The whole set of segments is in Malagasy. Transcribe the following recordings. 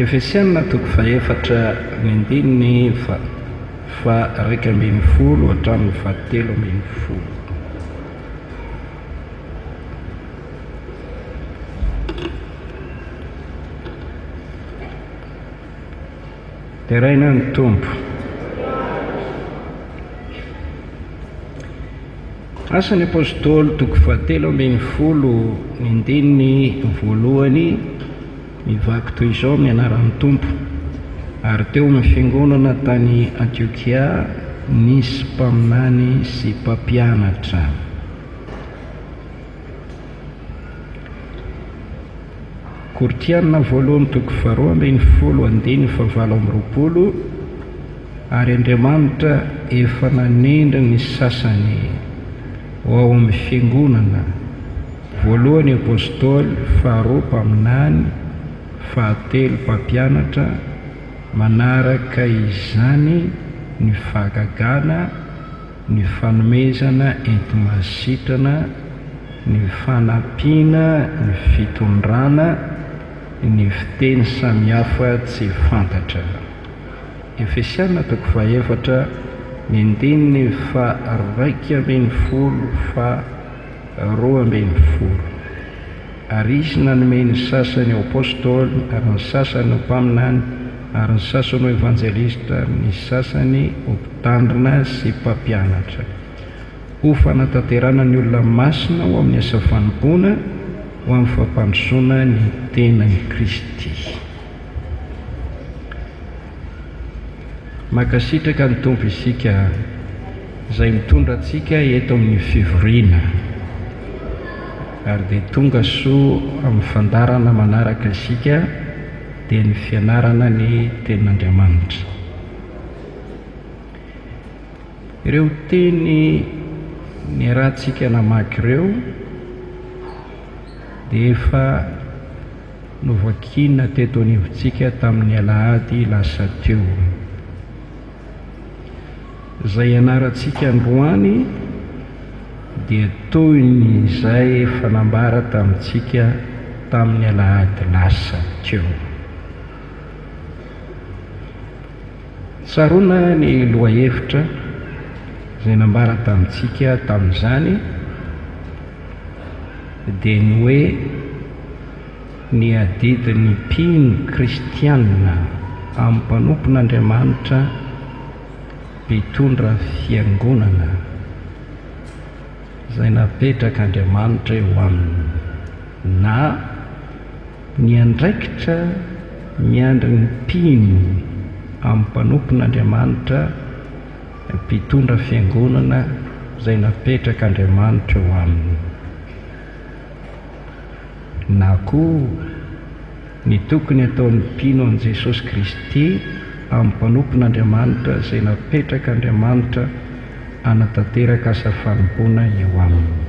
Efesiana toko fahefatra ny andininy faha-11 hatramin'ny faha-13. Deraina ny Tompo. Asan'ny Apostoly toko fahatelo ambin'ny folo ny andininy voalohany mivaky toy izao amin'ny anaran'ny Tompo, Ary teo amin'ny fiangonana tany Antiokia nisy mpaminany sy mpampianatra. Korintiana voalohany toko faharoa ambin'ny folo andininy fahavalo amby roapolo Ary Andriamanitra efa nanendry ny sasany ho ao amin'ny fiangonana, voalohany apostoly, faharoa mpaminany, fahatelo mpampianatra, manaraka izany ny fahagagana, ny fanomezana enti-mahasitrana, ny fanampiana, ny fitondrana, ny fiteny samihafa tsy fantatra. Efesiana toko fahefatra ny andininy faha-11 faha-12 Ary Izy nanome ny sasany ho apostoly, ary ny sasany ho mpaminany, ary ny sasany ho evanjelista, ary ny sasany ho mpitandrina sy mpampianatra, ho fanatanterahana ny olona masina ho amin'ny asa fanompoana, ho amin'ny fampandrosoana ny tenan'i Kristy. Mankasitraka ny Tompo isika izay mitondra antsika eto amin'ny fivoriana ary dia tonga soa amin'ny fandaharana manaraka isika dia ny fianarana ny tenin'Andriamanitra. Ireo teny niarahantsika namaky ireo dia efa Novakiana teto anivontsika tamin'ny alahady lasa teo. Izay ianarantsika androany dia toy ny izay efa nambara tamintsika tamin'ny alahady lasa teo. Tsaroana ny lohahevitra izay nambara tamintsika tamin'izany dia ny hoe ny adidin'ny mpino kristiana amin'ny mpanompon'Andriamanitra mpitondra fiangonana izay napetrak'Andriamanitra eo aminy na Ny andraikitra miandry ny mpino amin'ny mpanompon'Andriamanitra mpitondra fiangonana izay napetrak'Andriamanitra eo aminy, na koa ny tokony ataon'ny mpino an'i Jesosy Kristy amin'ny mpanompon'Andriamanitra izay napetrak'Andriamanitra hanatanteraka asa fanompoana eo aminy.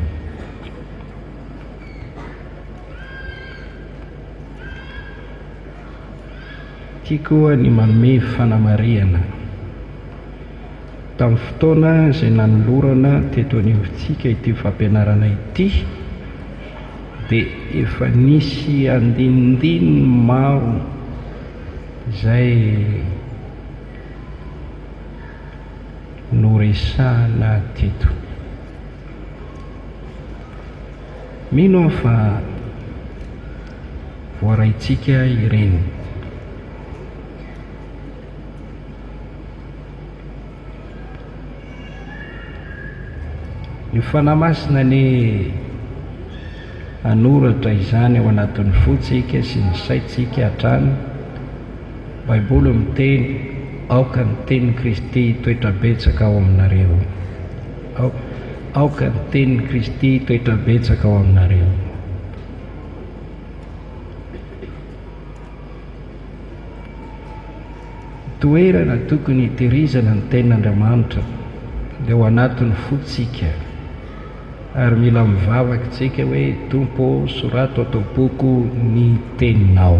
Tiako ny manome fanamarihana. Tamin'ny fotoana izay nanolorana teto anivontsika ity fampianarana ity dia efa nisy andinindininy maro izay noresahana teto. Mino aho fa voaraintsika ireny. Ny Fanahy Masina anie hanoratra izany ao anatin'ny fontsika sy ny saintsika hatrany. Baiboly miteny, aoka ny tenin'i Kristy hitoetra betsaka ao aminareo. Aoka ny tenin'i Kristy hitoetra betsaka ao aminareo. Toerana tokony hitehirizana ny tenin'Andriamanitra dia ao anatin'ny fontsika. Ary mila mivavaka isika hoe, Tompo ô, sorato ato am-poko ny teninao.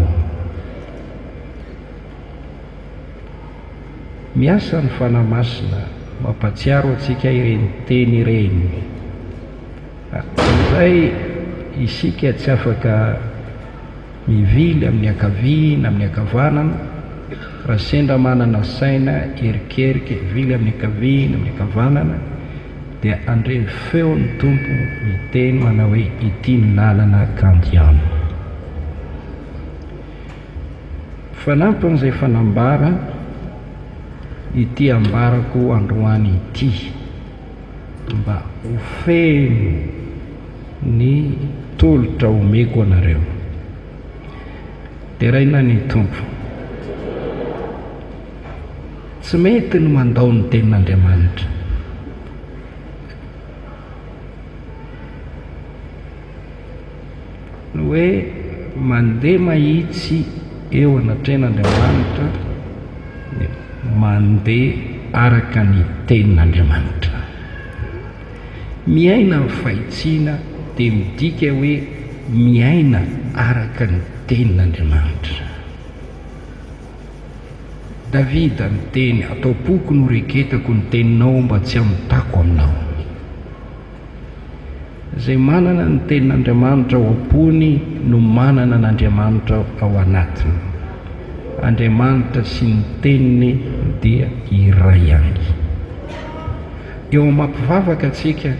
Miasa ny Fanahy Masina mampatsiaro antsika ireny teny ireny. Amin'izay isika tsy afaka. Mivily amin'ny ankavia na amin'ny ankavanana, raha sendra manana saina hierikerika hivily amin'ny ankavia na amin'ny ankavanana, dia handre ny feon'ny Tompo miteny manao hoe, Ity ny lalana ka andiano. Fanampin'izay efa nambara, ity ambarako androany ity, mba ho feno ny tolotra omeko anareo. Deraina ny Tompo. Tsy mety ny mandao ny tenin'Andriamanitra. Ny hoe mandeha mahitsy eo anatrehan'Andriamanitra dia mandeha araka ny tenin'Andriamanitra. Miaina amin'ny fahitsiana dia midika hoe miaina araka ny tenin'Andriamanitra. Davida niteny, Ato am-poko no reketako ny teninao mba tsy hamitako aminao. Izay manana ny tenin'Andriamanitra ao am-pony no manana an'Andriamanitra ao anatiny. Andriamanitra sy ny teniny dia iray ihany. Eo amin'ny mampivavaka antsika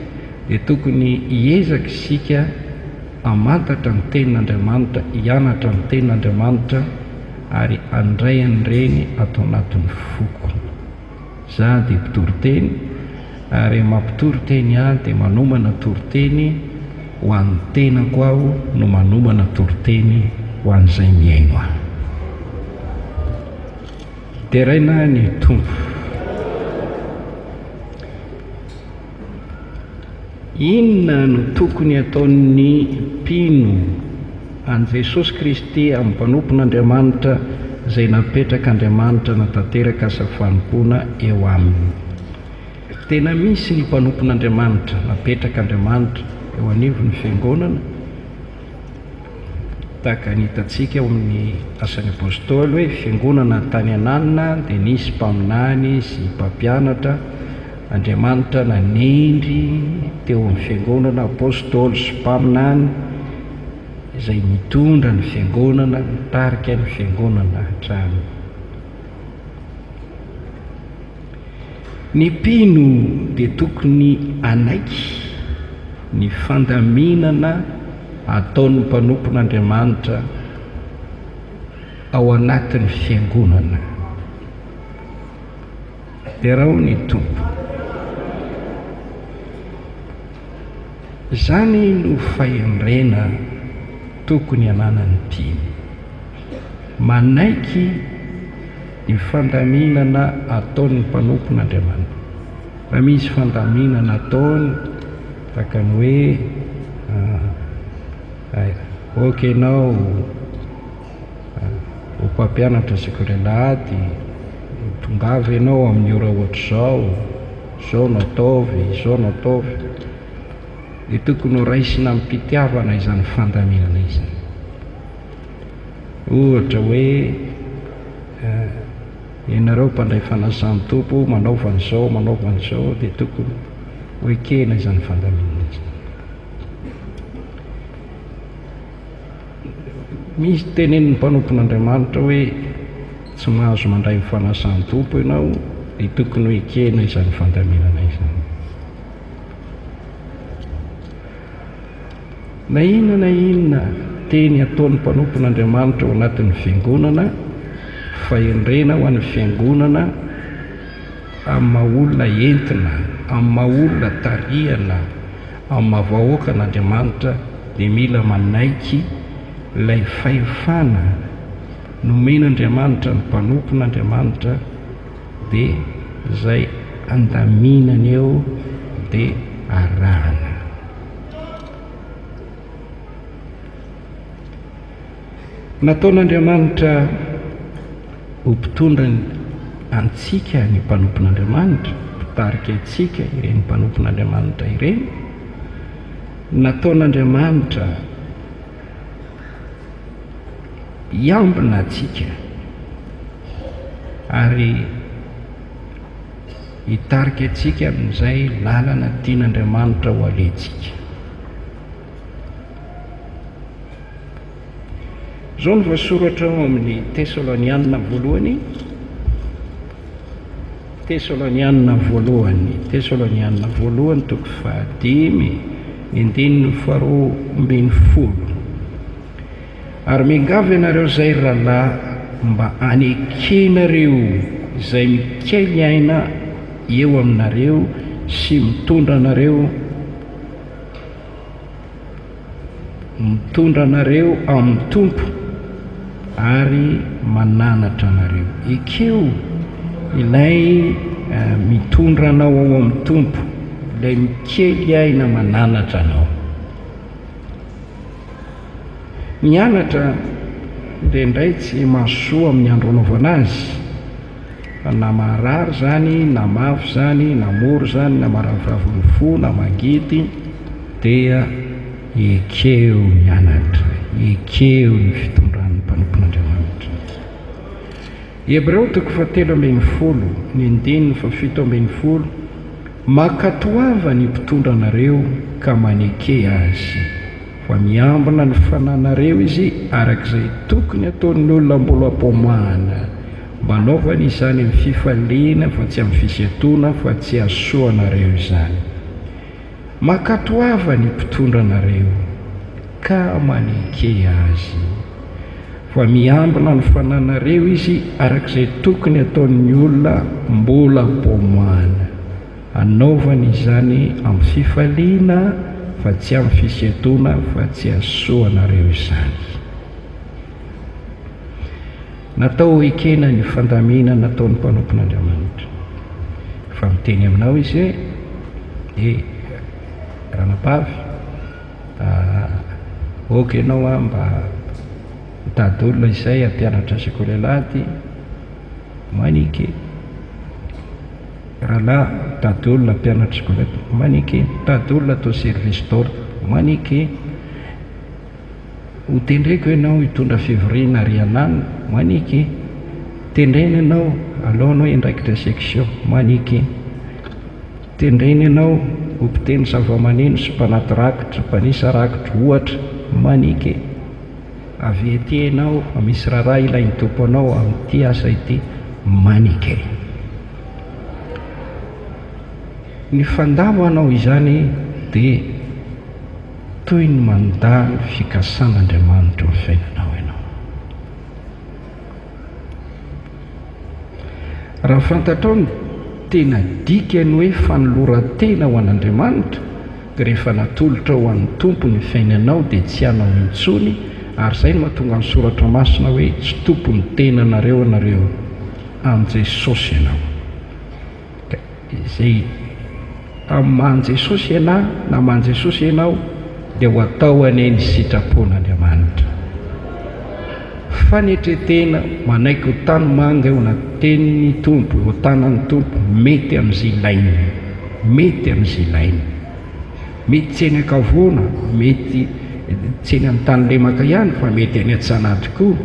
dia tokony hiezaka isika hamantatra ny tenin'Andriamanitra, hianatra ny tenin'Andriamanitra ary handray an'ireny ato anatin'ny foko. Za dia mpitory teny ary mampitory teny ahy dia manomana toriteny ho an'ny tenako aho no manomana toriteny ho an'izay mihaino ahy. Deraina ny Tompo. Inona no tokony hataon'ny mpino an'i Jesosy Kristy amin'ny mpanompon'Andriamanitra izay napetrak'Andriamanitra hanatanteraka asa fanompoana eo aminy? Tena misy ny mpanompon'Andriamanitra napetrak'Andriamanitra eo anivon'ny fiangonana. Tahaka ny hitantsika ao amin'ny Asan'ny Apostoly hoe fiangonana tany ananona dia nisy mpaminany sy mpampianatra, Andriamanitra nanendry teo amin'ny fiangonana apostoly sy mpaminany izay nitondra ny fiangonana, nitarika ny fiangonana hatrany. Ny mpino dia tokony hanaiky ny fandaminana ataon'ny mpanompon'Andriamanitra ao anatin'ny fiangonana. Derao ny Tompo. Izany no fahendrena tokony hananan'ny mpino. Manaiky ny fandaminana ataon'ny mpanompon'Andriamanitra. Raha misy fandaminana ataony, tahaka ny hoe, ok ianao ho mpampianatra sekoly alahady, tongava ianao amin'ny ora ohatr'izao, izao no ataovy, izao no ataovy. Dia tokony ho raisina amim-pitiavana izany fandaminana izany. Ohatra hoe, ianareo mpandray fanasan'ny Tompo, manaova an'izao, manaova an'izao, dia tokony ho ekena izany fandaminana izany. Misy tenenin'ny mpanompon'Andriamanitra hoe tsy mahazo mandray ny fanasan'ny Tompo ianao, dia tokony ho ekena izany fandaminana izany. Na inona na inona teny ataon'ny mpanompon'Andriamanitra ao anatin'ny fiangonana, fahendrena ho an'ny fiangonana amin'ny maha olona entina, amin'ny maha olona tarihana, amin'ny maha vahoakan'Andriamanitra dia mila manaiky ilay fahefana nomen'Andriamanitra ny mpanompon'Andriamanitra dia izay andaminany eo dia arahana. Nataon'Andriamanitra ho mpitondra antsika ny mpanompon'Andriamanitra, mpitarika antsika ireny mpanompon'Andriamanitra ireny. Nataon'Andriamanitra hiambina antsika ary hitarika antsika amin'izay lalana tian'Andriamanitra ho alehantsika. Izao no voasoratra ao amin'ny Tesalonianina voalohany, Tesalonianina voalohany, Tesalonianina voalohany toko fahadimy, ny andininy faharoa ambin'ny folo. Ary miangavy anareo izay ry rahalahy mba hanekenareo izay mikely aina eo aminareo sy mitondra anareo mitondra anareo amin'ny Tompo ary mananatra anareo. Ekeo ilay mitondra anao ao amin'ny Tompo, ilay mikely aina mananatra anao. Mianatra indraindray tsy mahasoa amin'ny andro anaovana azy, fa na maharary izany, na mafy izany, na mora izany, na maraviravy ny fo, na mangidy, dia ekeo ny anatra, ekeo ny fitondran'ny mpanompon'Andriamanitra. Hebreo toko fahatelo ambin'ny folo, ny andininy faha-17, Mankatoava ny mpitondra anareo ka maneke azy, fa miambina ny fananareo izy araka izay tokony hataon'ny olona mbola am-pomahana, mba hanaovany izany amin'ny fifaliana fa tsy amin'ny fisentoana, fa tsy hahasoa anareo izany. Mankatoava ny mpitondra anareo ka maneke azy, fa miambina ny fananareo izy araka izay tokony hataon'ny olona mbola am-pomahana. Anaovany izany amin'ny fifaliana fa tsy amin'ny fisentoana, fa tsy hahasoa anareo izany. Natao hekena ny fandaminana nataon'ny mpanompon'Andriamanitra. Fa miteny aminao izy hoe, E, ranabavy, ok ianao an, mba mitady olona izay hampianatra sekoly alahady, maneke. Rahalahy, mitady olona hampianatra sekoly alahady, maneke. Mitady olona atao service d'ordre, maneke. Ho tendreko ianao hitondra fivoriana ary ananona, maneke. Tendrena ianao alao anao hiandraikitra section, maneke. Tendrena ianao ho mpiteny zavamaneno sy mpanaty rakitra, mpanisa rakitra, ohatra, maneke. Avy ety ianao fa misy raharaha ilain'ny Tompo anao amin'ity asa ity, maneke. Ny fandavanao izany dia. Toy ny mandà ny fikasan'Andriamanitra eo amin'ny fiainanao ianao. Raha fantatrao ny tena dikan'ny hoe fanoloran-tena ho an'Andriamanitra, dia rehefa natolotrao ho an'ny Tompo ny fiainanao dia tsy anao intsony, ary izay no mahatonga ny Soratra Masina hoe tsy tompon'ny tenanareo ianareo, amin'i Jesosy ianao. Ka izay amin'ny maha an'i Jesosy ianà na maha an'i Jesosy ianao dia ho atao anie ny sitrapon'Andriamanitra. Fanetren-tena, manaiky ho tanimanga eo anatin'ny Tompo, eo an-tanan'ny Tompo, mety amin'izay ilainy, mety amin'izay ilainy. Mety tsy eny an-kavoana, mety tsy eny amin'ny tany lemaka ihany fa mety any an-tsanadry koa.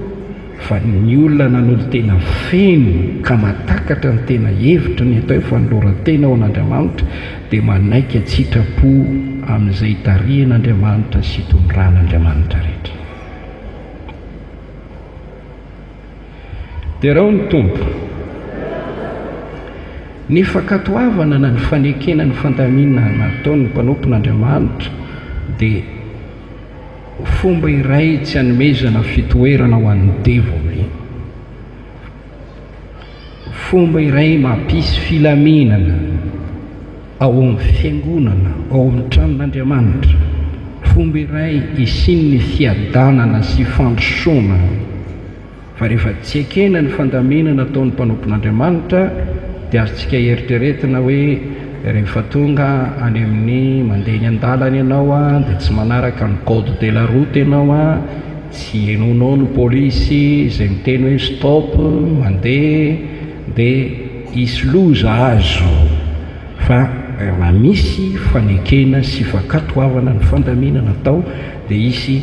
Fa ny olona nanolo-tena feno ka mahatakatra ny tena hevitry ny atao hoe fanoloran-tena ho an'Andriamanitra dia manaiky an-tsitrapo amin'izay itarihan'Andriamanitra sy itondran'Andriamanitra rehetra. Derao ny Tompo. Ny fankatoavana na ny fanekena ny fandaminana nataon'ny mpanompon'Andriamanitra dia. Fomba iray tsy hanomezana fitoerana ho an'ny devoly. Fomba iray mampisy filaminana ao amin'ny fiangonana, ao amin'ny tranon'Andriamanitra. Fomba iray hisian'ny fiadanana sy fandrosoana. Fa rehefa tsy ekena ny fandaminana ataon'ny mpanompon'Andriamanitra dia azontsika eritreretina hoe rehefa tonga any amin'ny mandeha eny an-dalana ianao dia tsy manaraka ny code de la route ianao, tsy henoinao ny polisy izay miteny hoe stop, mandeha dia hisy loza azo. Fa raha misy fanekena sy fankatoavana ny fandaminana atao dia hisy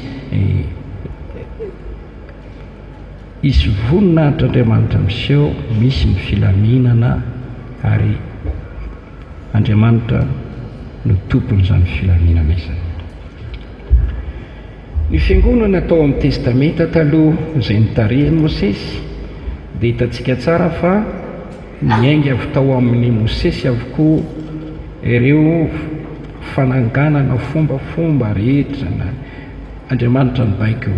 Hisy voninahitr'Andriamanitra miseho, misy ny filaminana ary Andriamanitra no tompon'izany filaminana izany. Ny fiangonana tao amin'ny Testamenta Taloha izay notarihin'i Mosesy dia hitantsika tsara fa niainga avy tao amin'i Mosesy avokoa ireo fananganana fombafomba rehetra na Andriamanitra nibaiko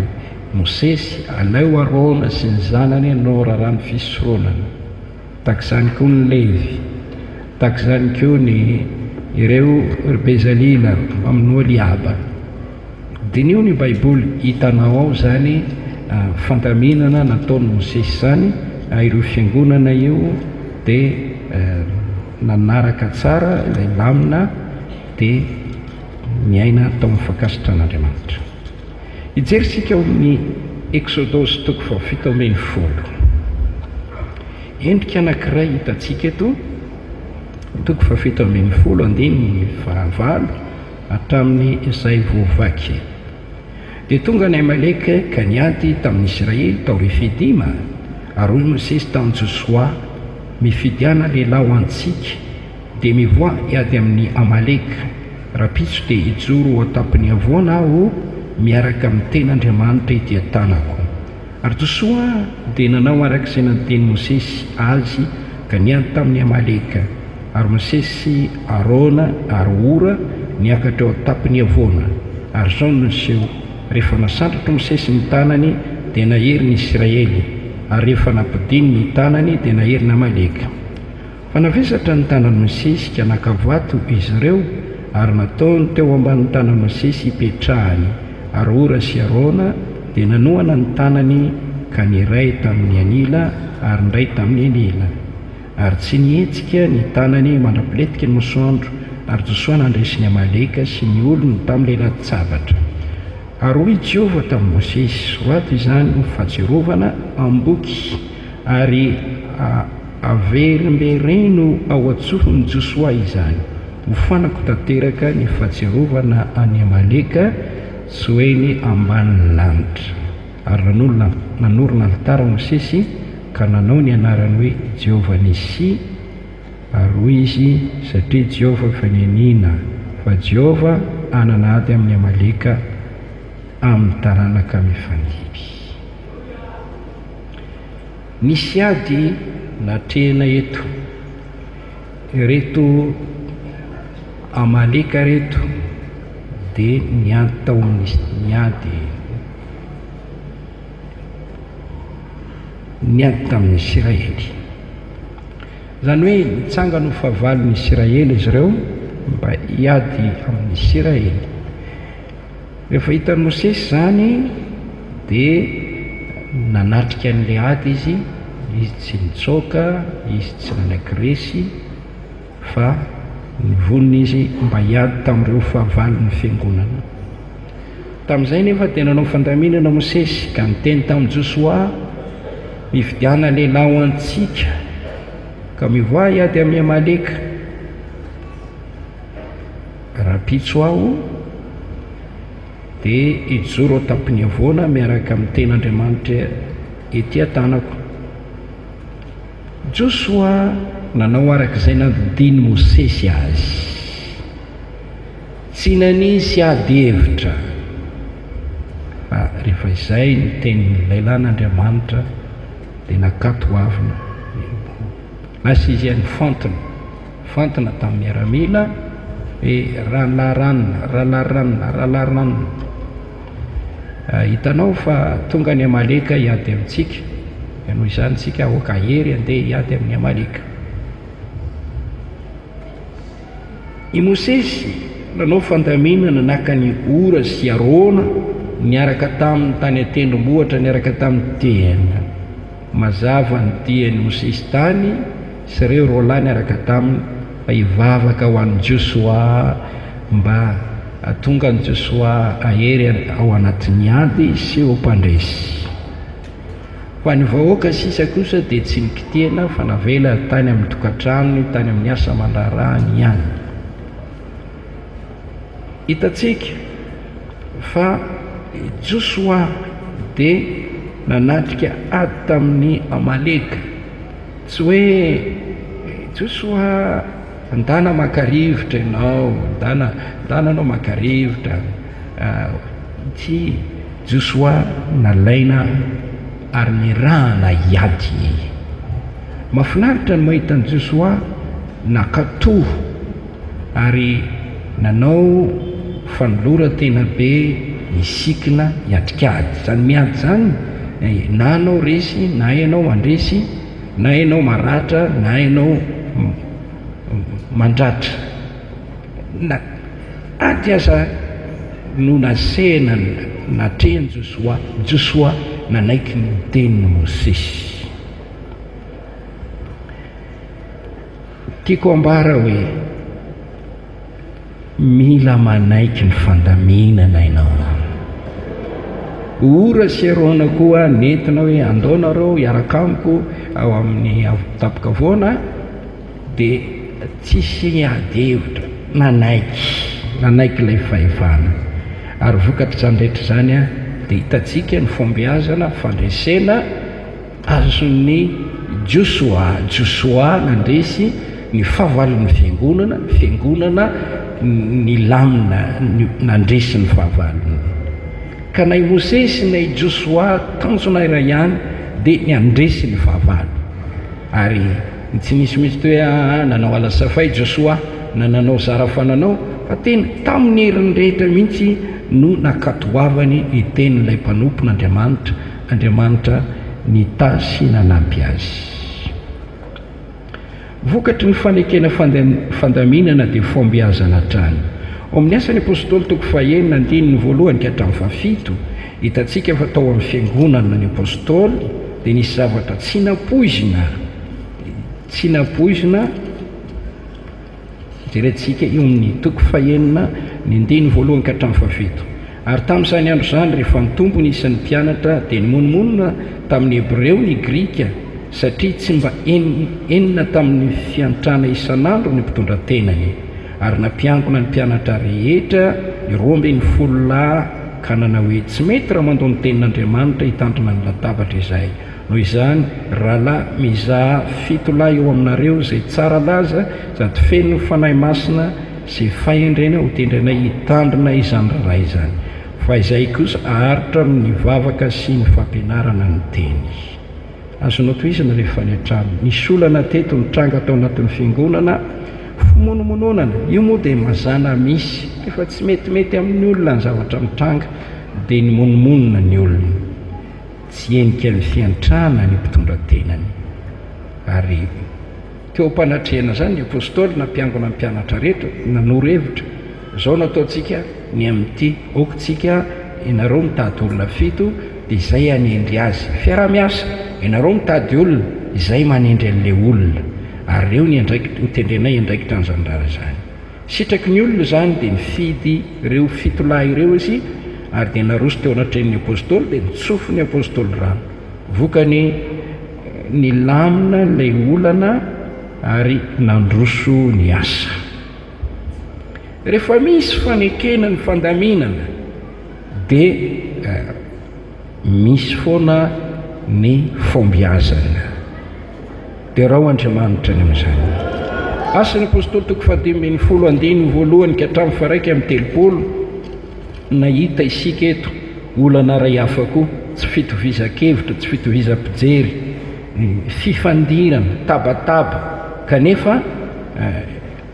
Mosesy, Alaivo Arona sy ny zanany hanao raharahan'ny fisoronana. Tahaka izany koa ny Levy, tahaka izany koa ny ireo ry Bezalila mbamin'i Oholiaba. Diniho ny Baiboly, hitanao ao izany fandaminana nataon'i Mosesy izany, ireo fiangonana io dia nanaraka tsara ilay lamina dia niaina tao amin'ny fankasitran'Andriamanitra. Hijery isika ao amin'ny Eksodosy toko faha-17. Endrika anankiray hitantsika eto, toko faha-17 andininy fahavalo hatramin'ny izay voavaky. Dia tonga ny Amaleka ka niady tamin'ny Isiraely tao Refidima, ary hoy Mosesy tamin'i Josoa, Mifidiana lehilahy ho antsika, Dia mivoaha hiady amin'i Amaleka. Rahampitso dia hijoro ho an-tampon'ny havoana aho miaraka amin'ny tenin'Andriamanitra ety an-tanako. Ary Josoa dia nanao araka izay nandidian'i Mosesy azy ka niady tamin'i Amaleka. Ary Mosesy sy Arona ary Hora niakatra eo an-tampon'ny havoana. Ary izao no niseho, rehefa nasandratr'i Mosesy ny tanany, dia nahery ny Isiraely, ary rehefa nampidiny ny tanany, dia nahery ny Amaleka. Fa navesatra ny tanan'i Mosesy ka naka vato izy ireo ary nataony teo ambanin'ny tanan'i Mosesy hipetrahany, ary Hora sy Arona dia nanohana ny tanany ka ny iray tamin'ny anila ary ny iray tamin'ny anila. Ary tsy nihetsika ny tanany mandra-piletiky ny masoandro, ary Josoa nandresy ny Amaleka sy ny olony tamin'ny lelan-tsabatra. Ary hoy Jehovah tamin'i Mosesy, Sorato izany ho fahatsiarovana am-boky, ary averimbereno ao an-tsofin'i Josoa izany, ho fanako tanteraka ny fahatsiarovana an'i Amaleka tsy ho eny ambanin'ny lanitra. Ary nanorina alitara Mosesy ka nanao ny anarany hoe Jehovah-Nissi, Ary hoy izy, Satria Jehovah efa nianiana fa Jehovah hanana ady amin'i Amaleka amin'ny taranaka mifandimby. Misy ady natrehina eto. Ireto Amaleka ireto dia niady tao amin'ny niady niady tamin'ny Isiraely. Izany hoe nitsangana ho fahavalon'ny Isiraely izy ireo mba hiady amin'ny Isiraely. Rehefa hitan'i Mosesy izany dia nanatrika an'ilay ady izy, izy tsy nitsoaka, izy tsy nanaiky resy fa nivonona izy mba hiady tamin'ireo fahavalon'ny fiangonana. Tamin'izay anefa dia nanao fandaminana Mosesy ka niteny tamin'i Josoa, Mifidiana lehilahy ho antsika, ka mivoaha hiady amin'i Amaleka. Rahampitso aho dia hijoro ao tampony havoana miaraka amin'ny tenin'Andriamanitra ety an-tanako. Josoa nanao araka izay nandidian'i Mosesy azy. Tsy nanisy ady hevitra fa rehefa izay ny tenin'ilay lan'Andriamanitra dia nankatoavina ny Lasa izy nifantina, nifantina tamin'ny miaramila hoe rahalahy ranona, rahalahy ranona, rahalahy ranona. Hitanao fa tonga ny Amaleka hiady amintsika, dia noho izany isika aoka hahery handeha hiady amin'ny Amaleka. I Mosesy nanao fandaminana naka an'i Hora sy Arona niaraka taminy tany an-tendrombohitra niaraka tamin'ny tehina. Mazava ny dian'i Mosesy tany sy ireo roalahy niaraka taminy fa hivavaka ho an'i Josoa mba hahatonga an'i Josoa hahery ao anatin'ny ady sy ho mpandresy. Fa ny vahoaka sisa kosa dia tsy nikitihana fa navela tany amin'ny tokantranony, tany amin'ny asa aman-draharahany ihany. Hitantsika fa i Josoa dia nanatrika ady tamin'ny Amaleka. Tsy hoe Josoa ndana maka rivotra ianao, ndana, ndana ianao maka rivotra. Tsia. Josoa nalaina ary nirahana hiady. Mahafinaritra ny mahita an'i Josoa nankatò ary nanao fanoloran-tena be nisikina hiatrika ady. Izany miady izany, na ianao resy, na ianao mandresy, na ianao maratra, na ianao mandratra. Na ady aza no nasehina natrehin'i Josoa, Josoa nanaiky ny tenin'i Mosesy. Tiako ambara hoe mila manaiky ny fandaminana ianao. Ora sy Arona koa nentina hoe andao nareo hiaraka amiko ao amin'ny tampon-kavoana dia tsisy ady hevitra, nanaiky, nanaiky ilay fahefana. Ary vokatr'izany rehetra izany dia hitantsika ny fombiazana, fandresena azon'i Josoa, Josoa nandresy ny fahavalon'ny fiangonana, ny fiangonana nilamina nandresy ny fahavalony. Ka na i Mosesy na i Josoa tanjona iray ihany dia ny handresy ny fahavalo. Ary tsy nisy mihitsy hoe aa nanao ala safay Josoa na nanao zara fa nanao fa tena tamin'ny heriny rehetra mihitsy no nankatoavany ny tenin'ilay mpanompon'Andriamanitra, Andriamanitra nitahy sy nanampy azy. Vokatry ny fanekena fandaminana dia fahombiazana hatrany. Ao amin'ny Asan'ny Apostoly toko fahenina andininy voalohany ka hatramin'ny fahafito, hitantsika fa tao amin'ny fiangonana ny Apostoly dia nisy zavatra tsy nampoizina, tsy nampoizina, Jerentsika eo amin'ny toko fahenina, ny andininy voalohany ka hatramin'ny fahafito. Ary tamin'izany andro izany, rehefa nitombo ny isan'ny mpianatra, dia nimonomonona tamin'ny Hebreo ny Grika, satria tsy mba enina tamin'ny fiantrana isan'andro ny mpitondra tenany. Ary nampiangona ny mpianatra rehetra ny 12 lahy, ka nanao hoe, Tsy mety raha mandao ny tenin'Andriamanitra hitandrina ny latabatra izahay. Noho izany, ry rahalahy, mizaha fito lahy eo aminareo izay tsara laza sady feno ny Fanahy Masina sy fahendrena hotendrenay hitandrina izany raharaha izany. Fa izahay kosa haharitra amin'ny vavaka sy ny fampianarana ny Teny. Azonao tohizana rehefa any an-trano. Nisy olana teto nitranga tao anatin'ny fiangonana, fimonomononana. Io moa dia mazàna misy. Rehefa tsy metimety amin'ny olona ny zavatra mitranga dia nimonomonona ny olona. Tsy henika ny fiantrana ny mpitondra tenany. Ary teo am-panatrehana izany ny Apostoly nampiangona ny mpianatra rehetra, nanoro hevitra, Izao no ataontsika ny amin'ity, aoka tsika, ianareo mitady olona fito, dia izay hanendry azy. Fiaraha-miasa, ianareo mitady olona, izay manendry an'ilay olona. Ary ireo ny andraikitra, hotendrenay hiandraikitra an'izany raharaha izany. Sitraky ny olona izany dia nifidy ireo fitolahy ireo izy ary dia naroso teo anatrehan'ny Apostoly dia nitsofin'ny Apostoly rano. Vokany, nilamina ilay olana ary nandroso ny asa. Rehefa misy fanekena ny fandaminana dia misy foana ny fahombiazana. Derao Andriamanitra ny amin'izany. Asan'ny Apostoly toko fahadimy ambin'ny folo andininy voalohany ka hatramin'ny faha-31, nahita isika eto olana iray hafa koa, tsy fitovizan-kevitra, tsy fitovizam-pijery, fifandirana, tabataba, kanefa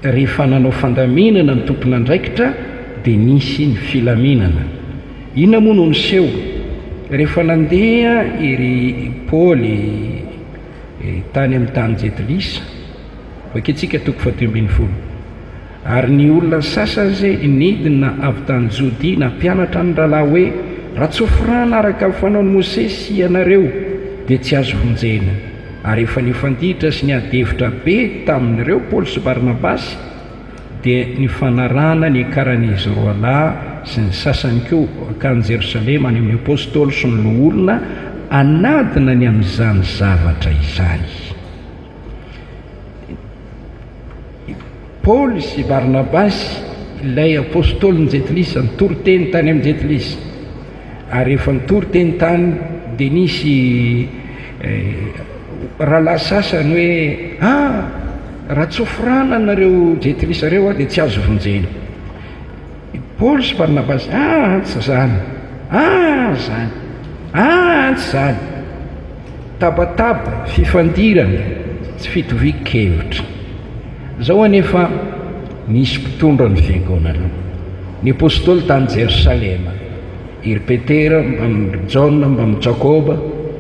rehefa nanao fandaminana ny tompon'andraikitra dia nisy ny filaminana. Inona moa no niseho? Rehefa nandeha i ry Paoly tany amin'ny tany Jentilisa, vakintsika toko fahadimy ambin'ny folo, ary ny olona sasany izay nidina avy tany Jodia nampianatra ny rahalahy hoe, Raha tsy hofirana araka ny fanaon'i Mosesy ianareo, dia tsy azo vonjena. Ary efa nifanditra sy niady hevitra be tamin'ireo Paoly sy Barnabasy, dia nifanarahana niakaran'izy roalahy sy ny sasany koa hankany Jerosalema any amin'ny apostoly sy ny loholona hanadina ny amin'izany zavatra izany. I Paoly sy Barnabasy, ilay apostolin'ny Jentilisa, nitory teny tany amin'ny Jentilisa. Ary rehefa nitory teny tany dia nisy rahalahy sasany hoe, Ah! Raha tsy hofirana nareo jentilisa reo aho dia tsy azo vonjena. I Paoly sy Barnabasy, Ah! Tsy izany. Ah zany! Ah tsy zany! Tabataba, fifandirana, tsy fitovian-kevitra. Izao anefa, nisy mpitondra ny fiangonana, ny apostoly tany Jerosalema, i ry Petera mbamin'i Jaona mbamin'i Jakoba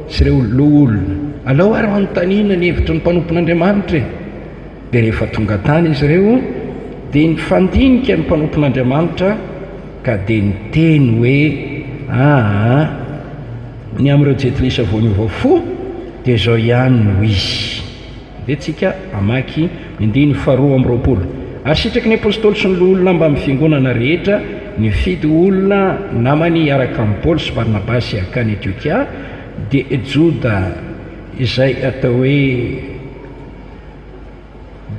sy ireo loholona. Alao ary hanontaniana ny hevitry ny mpanompon'Andriamanitra e! Dia rehefa tonga tany izy ireo, dia nifandinika ny mpanompon'Andriamanitra ka dia niteny hoe, Aa, ny amin'ireo jentilisa vao niova fo, dia izao ihany no izy. Andeha tsika hamaky ny andininy faharoa amby 20. Ary sitraky ny apostoly sy ny loholona mbamin'ny fiangonana rehetra nifidy olona namany hiaraka amin'i Paoly sy Barnabasy hankany Antiokia, dia Joda izay atao hoe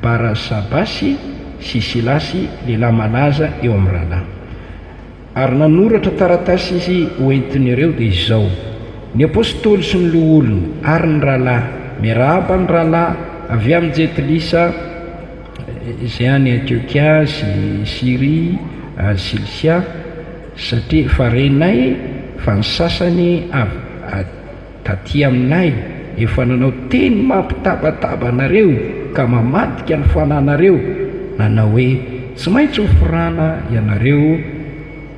Barasabasy sy Silasy, lehilahy malaza eo amin'ny rahalahy. Ary nanoratra taratasy izy ho entin'ireo, dia izao, Ny apostoly sy ny loholona ary ny rahalahy, miarahaba ny rahalahy avy amin'i Jentilisa izay any Antiokia sy Syria ary Silisia, satria efa renay fa ny sasany avy Taty aminay, efa nanao teny mampitabataba anareo ka mamadika ny fananareo, nanao hoe, Tsy maintsy ho forana ianareo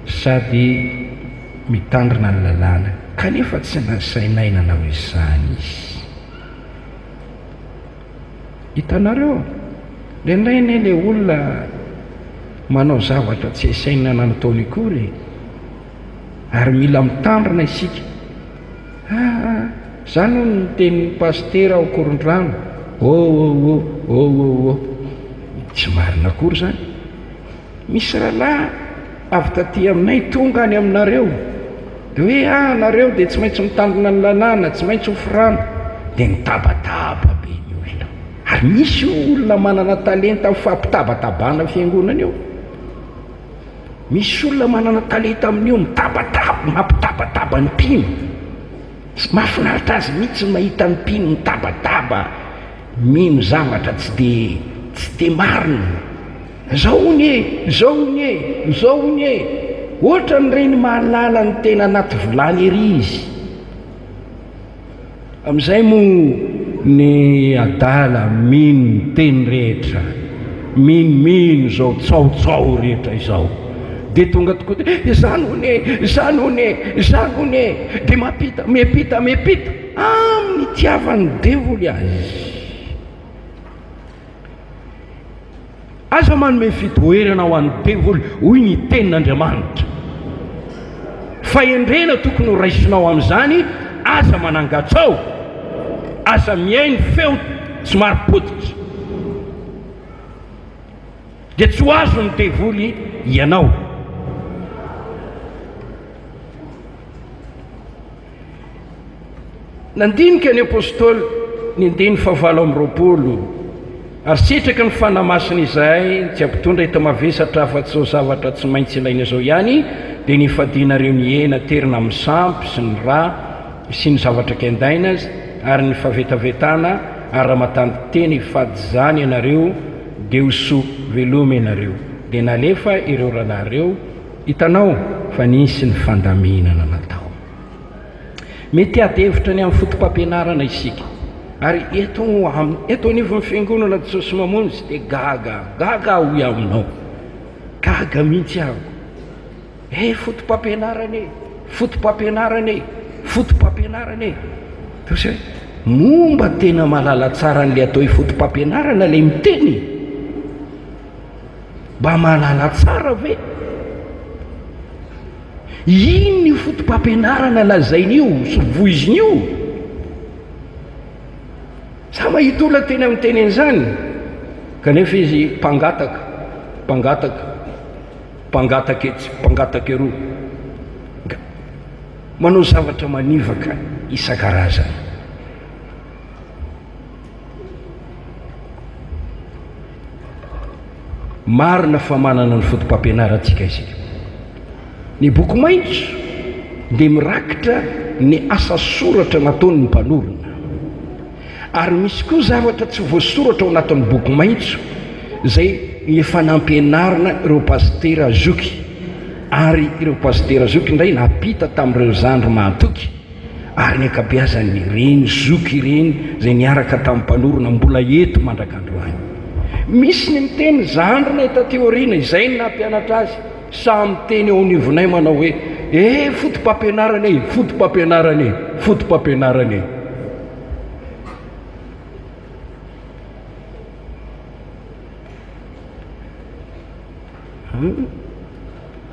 sady mitandrina ny lalàna, kanefa tsy nasainay nanao izany izy. Hitanareo, indraindray anie ilay olona manao zavatra tsy asaina nataony akory e! Ary mila mitandrina isika. Aa, zany hono ny tenin'ny pasitera ao Korondrano, ô ô ô, ô ô ô. Tsy marina akory izany. Misy rahalahy avy taty aminay tonga any aminareo, dia hoe ah, nareo dia tsy maintsy mitandrina ny lalàna, tsy maintsy ho forana. Dia nitabataba be ny olona. Ary misy io olona manana talenta amin'ny fampitabatabana fiangonana io. Misy olona manana talenta amin'io, mitabataba, mampitabataba ny mpino. Mahafinaritra azy mihitsy ny mahita ny mpino mitabataba, mino zavatra tsy dia tsy dia marina. Zao hono e, zao hono e, zao hono e. Ohatran'ireny mahalala ny tena anaty vilany ery izy. Amin'izay moa ny adala mino ny teny rehetra, minomino izao tsaotsao rehetra izao, dia tonga tokoa dia izany hono e, izany hono e, izany hono e, dia mampita, miampita, miampita amin'ny itiavan'ny devoly azy. Aza manome fitoerana ho an'ny devoly, hoy ny Tenin'Andriamanitra. Fahendrena tokony ho raisinao amin'izany, aza manangatsao, aza mihaino feo tsy marim-pototra, dia tsy ho azon'ny devoly ianao. Nandinika ny Apostoly ny andininy fahavalo amby 20, Ary sitraky ny Fanahy Masina izahay tsy hampitondra enta-mavesatra afa-tsy izao zavatra tsy maintsy ilaina izao ihany, dia ny hifadianareo ny hena aterina amin'ny sampy sy ny ra sy ny zavatra kendaina ary ny fahavetavetana, ary raha matanty tena hifady izany ianareo, dia ho soa veloma ianareo. Dia nalefa ireo rahalahy ireo. Hitanao fa nisy ny fandaminana natao. Mety hiady hevitra ny amin'ny fotopampianarana isika. Ary eto eto anivon'ny fiangonana Jesosy Mamonjy dia gaga, gaga aho hoy aho aminao. Gaga mihitsy aho. Eh, fotopampianarana e, fotopampianarana e, fotopampianarana e. Toy izay hoe, moa mba tena mahalala tsara an'ilay atao hoe fotopampianarana ilay miteny? Mba mahalala tsara ve? Inona io fotopampianarana lazainy io sy voiziny io? Za mahita olona tena miteny an'izany kanefa izy mpangataka, mpangataka, mpangataka etsy, mpangataka eroa. Manao zavatra manivaka isan-karazany. Marina fa manana ny fotopampianarantsika isika. Ny boky maitso dia mirakitra ny asa soratra nataon'ny mpanorina. Ary misy koa zavatra tsy voasoratra ao anatin'ny boky maitso izay efa nampianarina ireo pasitera zoky. Ary ireo pasitera zoky indray nampita tamin'ireo zandry mahatoky, ary ny ankabeazan'ireny zoky ireny izay niaraka tamin'ny mpanorina mbola eto mandrak'androany. Misy ny miteny zandrinay taty aoriana, izay no nampianatra azy, samy miteny eo anivonay manao hoe, eh foto-pampianarana e, foto-pampianarana e, foto-pampianarana e.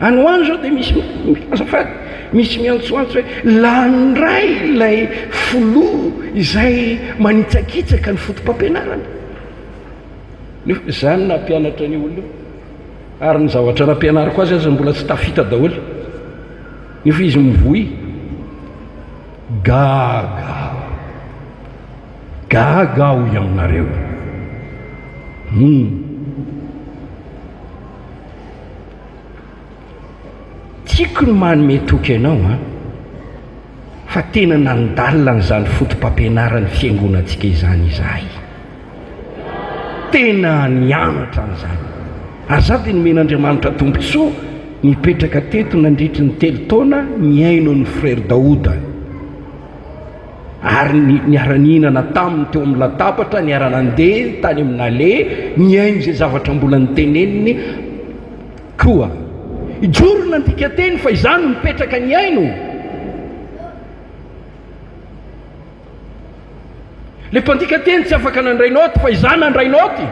Any ho any izao dia misy, azafady, misy miantsoantso hoe lany indray ilay filoha izay manitsakitsaka ny foto-pampianarana. Nefa izaho no nampianatra an'io olona io. Ary ny zavatra nampianariko azy aza mbola tsy tafita daholo. Nefa izy mivoy. Gaga aho. Gaga aho ianareo. Hum. Tiako ny manome toky anao an, fa tena nandalina an'izany foto-pampianaran'ny fiangonantsika izany izahay. Tena nianatra an'izany. Ary izaho dia nomen'Andriamanitra tombontsoa nipetraka teto nandritry ny telo taona nihaino an'i Frère Daouda. Ary niara-nihinana taminy teo amin'ny latabatra, niara-nandeha tany amin'ny naleha, nihaino izay zavatra mbola noteneniny koa. Hijoro nandika teny fa izaho no nipetraka nihaino. Ilay mpandika teny tsy afaka nandray naoty fa izaho nandray naoty.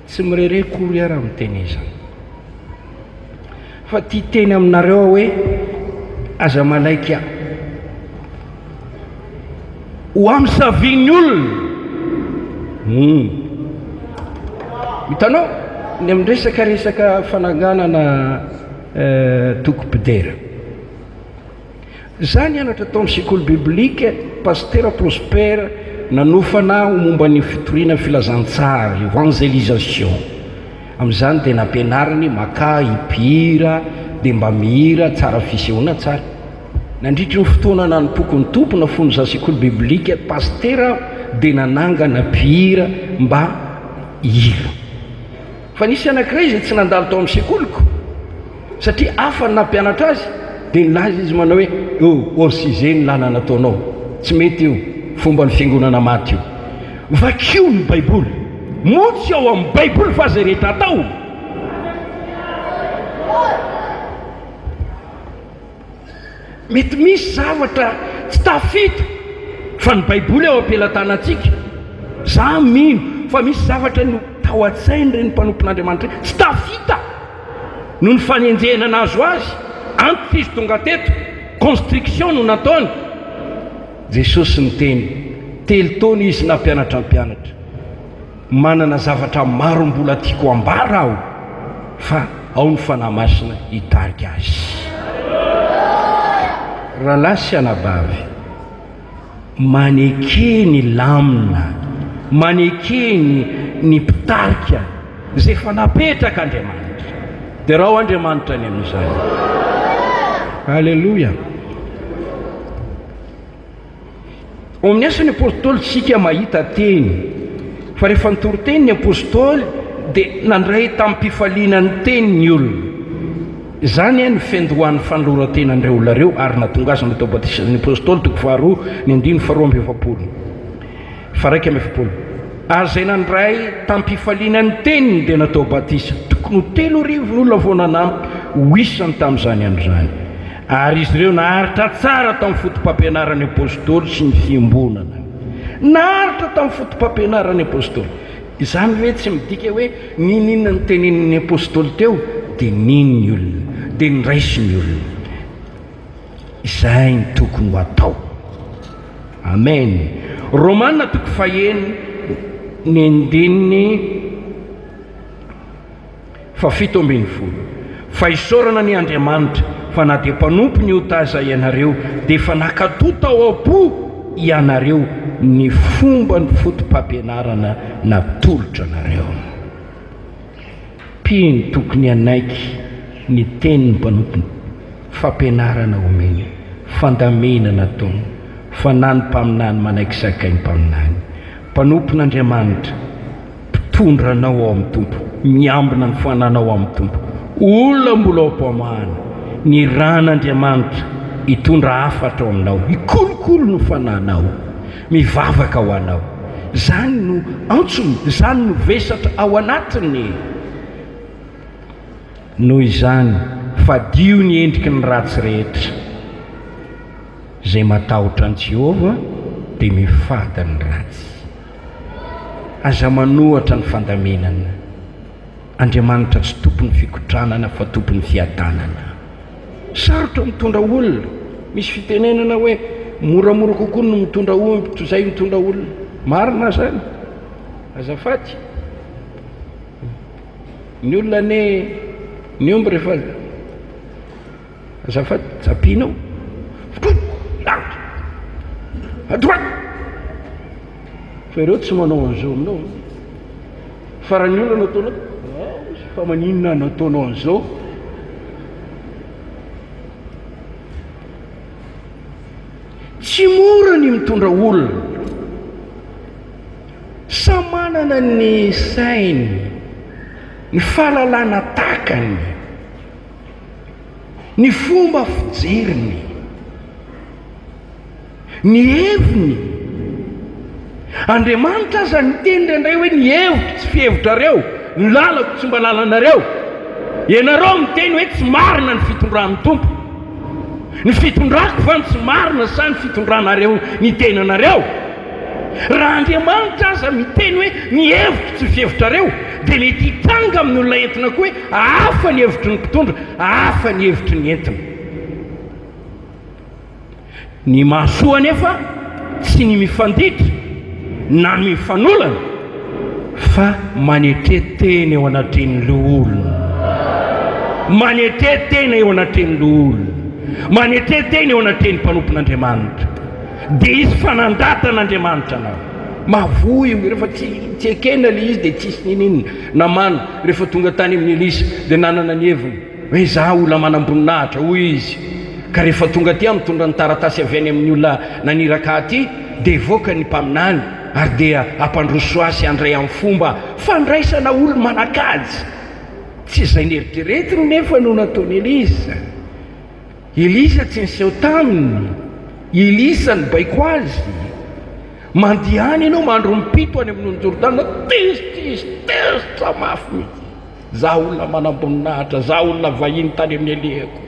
Tsy mirehareha akory aho raha miteny izany. Fa tia teny aminareo aho hoe aza manaiky aho ho amsavian'ny olona. Hmm. Hitanao, ny amin'ny resaka resaka fananganana eh, toko mpidera. Za nianatra tao amin'ny sekoly biblika Pasitera Prosper nanofana aho momba ny fitoriana filazantsara, evangelisation. Amin'izany dia nampianariny makà mpihira dia mba mihira tsara fisehoana tsara. Nandritry ny fotoana nanompoako ny Tompo na fony za sekoly biblika Pasitera aho dia nanangana mpihira mba hihira. Fa nisy anankiray izay tsy nandalo tao amin'ny sekoliko, satria hafa ny nampianatra azy, dia nilaza izy manao hoe, Oh, hors sujet ny lalana ataonao. Tsy mety io, fomban'ny fiangonana maty io. Vakio ny Baiboly. Moa tsy ao amin'ny Baiboly fa izay rehetra atao? Mety misy zavatra tsy tafita fa ny baiboly ao am-pelatanantsika. Za mino fa misy zavatra no tao an-tsain'ireny mpanompon'Andriamanitra ireny tsy tafita noho ny fanenjehana nahazo azy, antitra izy tonga teto, construction no nataony. Jesosy niteny, telo taona izy nampianatra mpianatra. Manana zavatra maro mbola tiako ambara aho fa ao ny Fanahy Masina hitarika azy. Rahalahy sy anabavy, maneke ny lamina, maneke ny ny mpitarika izay efa napetrak'Andriamanitra. Derao Andriamanitra ny amin'izany. Aleloia. Ao amin'ny Asan'ny Apostoly isika mahita teny fa rehefa nitory teny ny Apostoly dia nandray tamim-pifaliana ny teny ny olona. Izany no fiandohan'ny fanoloran-tenan'ireo olona ireo ary nahatonga azy natao batisa. Ny Apostoly toko faharoa ny andininy faharoa amby 40. Faha-41. Ary izay nandray tamim-pifaliana ny teniny dia natao batisa. Tokony ho 3000 ny olona vao nanampy ho isany tamin'izany andro izany. Ary izy ireo naharitra tsara tamin'ny foto-pampianaran'ny apostoly sy ny fiombonana. Naharitra tamin'ny foto-pampianaran'ny apostoly. Izany ve tsy midika hoe n'inon'inona notenenin'ny apostoly teo dia nino ny olona, dia niraisin'ny olona? Izay no tokony ho atao. Amen. Romana toko faheno ny andininy faha-17. Fa isaorana anie Andriamanitra fa na dia mpanompo ny ota aza ianareo dia efa nankatò tao am-po ianareo ny fomban'ny foto-pampianarana natolotra anareo. Mpino tokony hanaiky ny tenin'ny mpanompony, fampianarana omeny, fandaminana ataony, fa na ny mpaminany manaiky sakay ny mpaminany. Mpanompon'Andriamanitra, mpitondra anao ao amin'ny Tompo, miambina ny fananao amin'ny Tompo, olona mbola ao am-pamahana, ny ran'Andriamanitra hitondra hafatra ao aminao, hikolokolo ny fananao, mivavaka ho anao. Izany no antsony, izany no vesatra ao anatiny. Noho izany, fadio ny endriky ny ratsy rehetra. Izay matahotra an'i Jehovah dia mifady ny ratsy. Aza manohatra ny fandaminana. Andriamanitra tsy tompon'ny fikotranana fa tompon'ny fiadanana. Sarotra mitondra olona. Misy fitenenana hoe moramora kokoa ny mitondra omby toy izay mitondra olona. Marina izany? Azafady. Ny olona anie, ny omby rehefa Azafady, japinao. Lavitra. À droite. Fa ireo tsy manao an'izao aminao. Fa raha ny olona no ataonao, fa maninona no ataonao an'izao? Tsy mora ny mitondra olona. Samy manana ny sainy, ny fahalalana takany. Ny fomba fijeriny, ny heviny. Andriamanitra aza niteny indraindray hoe ny hevitro tsy fihevitrareo, ny lalako tsy mba lalanareo. Ianareo miteny hoe tsy marina ny fitondran'ny Tompo. Ny fitondrako va no tsy marina sa ny fitondranareo ny tenanareo? Raha Andriamanitra aza miteny hoe ny hevitro tsy fihevitrareo dia mety hitranga amin'ny olona entina koa hoe hafa ny hevitry ny mpitondra, hafa ny hevitry ny entina. Ny mahasoa anefa tsy ny mifanditra na ny mifanolana fa manetre tena eo anatrehan'ny loholona. Manetre tena eo anatrehan'ny loholona. Manetre tena eo anatrehan'ny mpanompon'Andriamanitra. Dia hisy fanandratan'Andriamanitra anao. Mahavoa io, rehefa tsy tsy ekena ilay izy dia tsisy ninininona. Namana, rehefa tonga tany amin'i Elisa dia nanana ny heviny hoe izaho olona manam-boninahitra, hoy izy. Ka rehefa tonga aty aho mitondra ny taratasy avy any amin'ny olona naniraka ahy aty dia hivoaka ny mpaminany ary dia hampandroso ahy sy handray amin'ny fomba fandraisana olo-manan-kaja. Tsy izay neritreretiny nefa no nataon'i Elisa. Elisa tsy niseho taminy. Elisa nibaiko azy, Mandehana ianao mandro impito any amin'ny ony Jordana. Tezitra izy, tezitra mafy mihitsy. Za olona manam-boninahitra, za olona vahiny tany amin'ny alehako.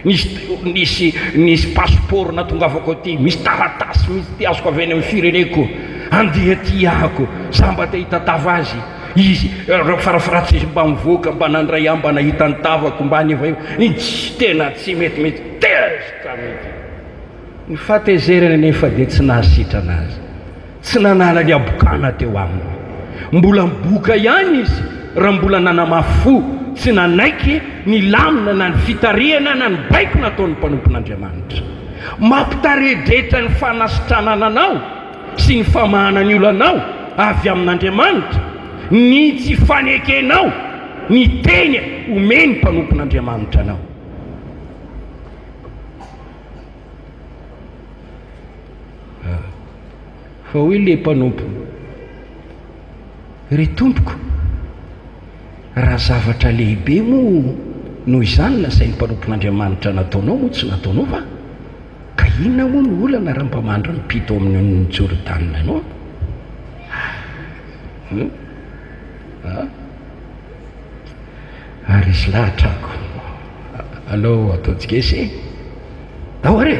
Nisy, nisy, nisy passeport natongavako aty, misy taratasy mihitsy ty azoko avy any amin'ny fireneko. Andeha aty ahako, za mba te hitatava azy. Izy, farafaratsy izy mba mivoaka, mba nandray ahy, mba nahita ny tavako, mba nivahiny. Tsy, tena tsy mety mihitsy. Tezitra mihitsy. Ny fahatezerany anefa dia tsy nahasitrana azy. Tsy nanala ny habokana teo aminy. Mbola miboka ihany izy raha mbola nanamafy fo, tsy nanaiky ny lamina na ny fitarihana na ny baiko nataon'ny mpanompon'Andriamanitra. Mampitaredretra ny fanasitranana anao sy ny famahana ny olanao avy amin'Andriamanitra ny tsy fanekenao ny teny omen'ny mpanompon'Andriamanitra anao. Fa hoy ilay mpanompo, Ry tompoko, raha zavatra lehibe moa noho izany nasain'ny mpanompon'Andriamanitra nataonao moa tsy nataonao va? Ka inona moa no olana raha mba mandry mipito ao amin'ny onin'i Jordana ianao? Hum? Ah? Ary izy lahatra ako. Alao ataontsika ese e. Ndao ary e.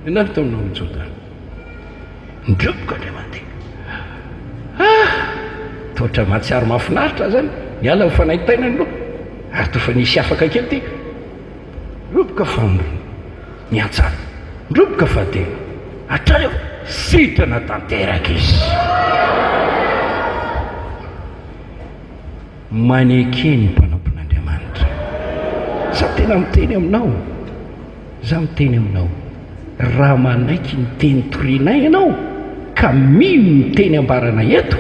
Inona ny ataonao amin'i Jordana? Nidroboka indray mandeha. Ah! Toa ohatran'ny mahatsiaro mahafinaritra zany. Niala ny fanaintainana aloha. Ary toa efa nisy afaka kely ty. Roboka faharoa, niantsana. Roboka fahatelo, hatrany eo, sitrana tanteraka izy. Maneke ny mpanompon'Andriamanitra. Za tena miteny aminao, za miteny aminao, raha manaiky ny teny torianay ianao, ka mino ny teny ambaranay eto,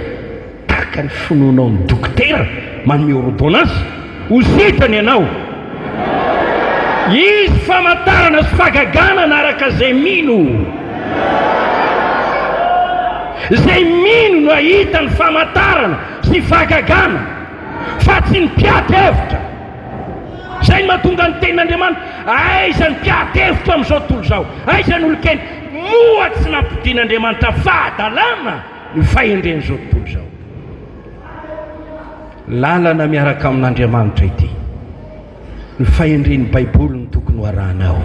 Tahaka ny finoanao ny dokotera manome ordonnance, ho sitrana ianao. Hisy famantarana sy fahagagana hanaraka izay mino. Izay mino no hahita ny famantarana sy fahagagana fa tsy ny mpiady hevitra. Izay no mahatonga ny tenin'Andriamanitra, aiza ny mpiady hevitra amin'izao tontolo izao? Aiza ny olon-kendry? Moa tsy nampodian'Andriamanitra fahadalana ny fahendren'izao tontolo izao? Lalana miaraka amin'Andriamanitra ity. Ny fahendren'ny Baiboly no tokony ho arahanao.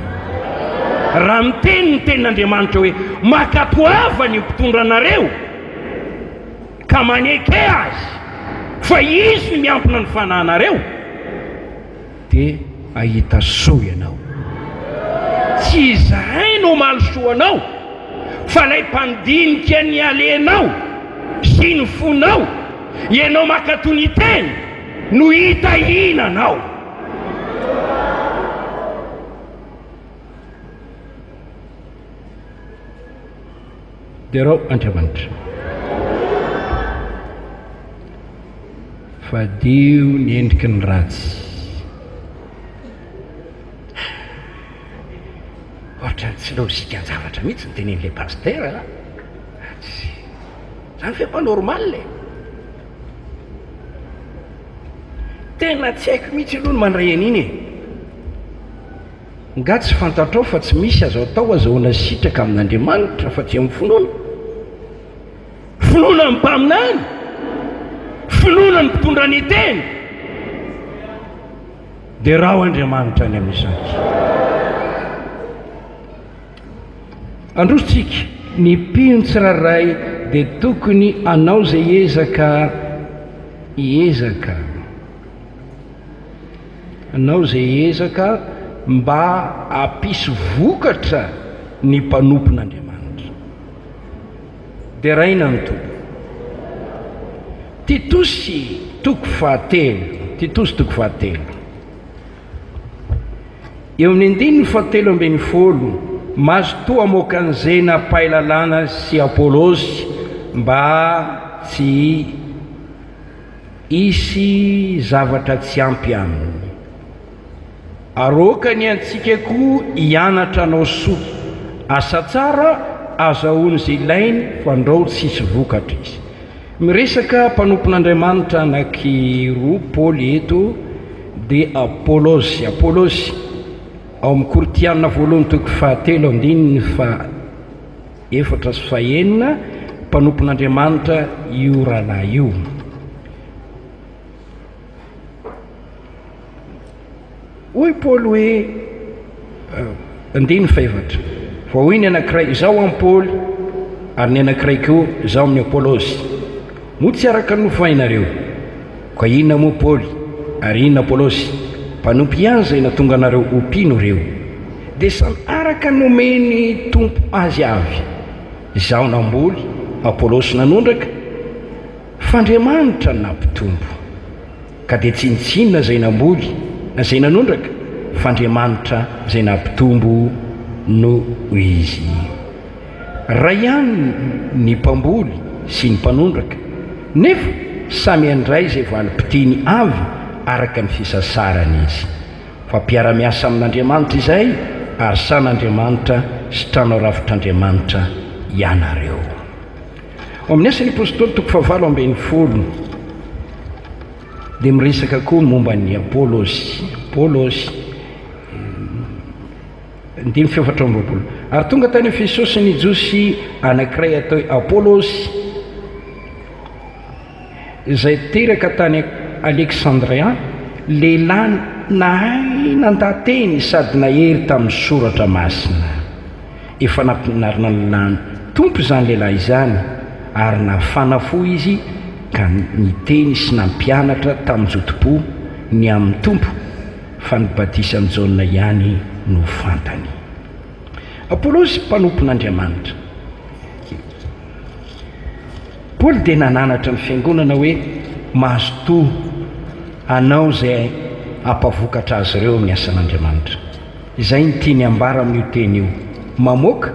Raha miteny ny Tenin'Andriamanitra hoe, Mankatoava ny mpitondra anareo, ka maneke azy, fa izy no miampina ny fanahinareo, dia hahita soa ianao. Tsy izahay no hamaly soa anao, fa ilay mpandinika ny halenao sy ny fonao, ianao mankatò ny teny, no hitahiana anao. Derao Andriamanitra. Fadio ny endriky ny ratsy. Ohatran'ny tsy logikan-javatra mihitsy ny tenenin'ilay pasitera a. Tsy. Zany ve mba normal e? Tena tsy haiko mihitsy aloha ny mandray an'iny e! Nga tsy fantatrao fa tsy misy azo atao azahoana sitraka amin'Andriamanitra fa tsy amin'ny finoana? Finoana ny mpaminany, finoana ny mpitondra ny teny. Derao Andriamanitra any amin'izany. Androso tsika, ny mpino tsirairay dia tokony hanao izay ezaka hiezaka hanao izay ezaka mba hampisy vokatra ny mpanompon'Andriamanitra. Deraina ny Tompo. Titosy toko fahatelo, Titosy toko fahatelo. Eo amin'ny andininy fahatelo ambinifolo, mazotoa hamoaka an'i Zena mpahay lalàna sy Apolosy mba tsy hisy zavatra tsy ampy aminy. Ary aoka ny antsika koa hianatra hanao soa, asa tsara azahoany izay ilainy fandrao tsy hisy vokatra izy. Miresaka mpanompon'Andriamanitra anankiroa Paoly eto dia Apolosy, Apolosy, ao amin'ny Korintiana voalohany toko fahatelo andininy faha efatra sy fahenina, mpanompon'Andriamanitra io rahalahy io. Hoy Paoly hoe, andininy fahefatra, Fa hoy ny anankiray, Izaho amin'i Paoly, ary ny anankiray koa, Izaho amin'i Apolosy. Moa tsy araka ny nofo va ianareo? Koa inona moa Paoly, ary inona Apolosy? Mpanompo ihany izay nahatonga anareo ho mpino ireo. Dia samy araka ny nomen'ny Tompo azy avy. Izaho namboly, Apolosy nanondraka, fa Andriamanitra no nampitombo. Ka dia tsinontsinona izay namboly na izay nanondraka, fa Andriamanitra izay nampitombo no izy. Ray ihany ny mpamboly sy ny mpanondraka, nefa samy handray izay valim-pitiany avy araka ny fisasarany izy. Fa mpiara-miasa amin'Andriamanitra izahay, ary sahan'Andriamanitra sy trano rafitr'Andriamanitra ianareo. Ao amin'ny Asan'ny Apostoly toko fahavalo ambinifolo dia miresaka koa momba ny Apolosy. Apolosy, andininy fahefatra amby roapolo. Ary tonga tany Efesosy ny Jiosy anankiray atao hoe Apolosy, izay teraka tany Aleksandria, lehilahy nahay nandaha-teny sady nahery tamin'ny soratra masina. Efa nampianarina ny lalàn'ny Tompo izany lehilahy izany, ary nafana fo izy ka niteny sy nampianatra tamin-jotom-po ny amin'ny Tompo, fa ny batisan'i Jaona ihany no fantany. Apolosy mpanompon'Andriamanitra. Paoly dia nananatra ny fiangonana hoe mazotoa hanao izay hampavokatra azy ireo amin'ny asan'Andriamanitra. Izay no tiany hambara amin'io teny io. Mamoaka.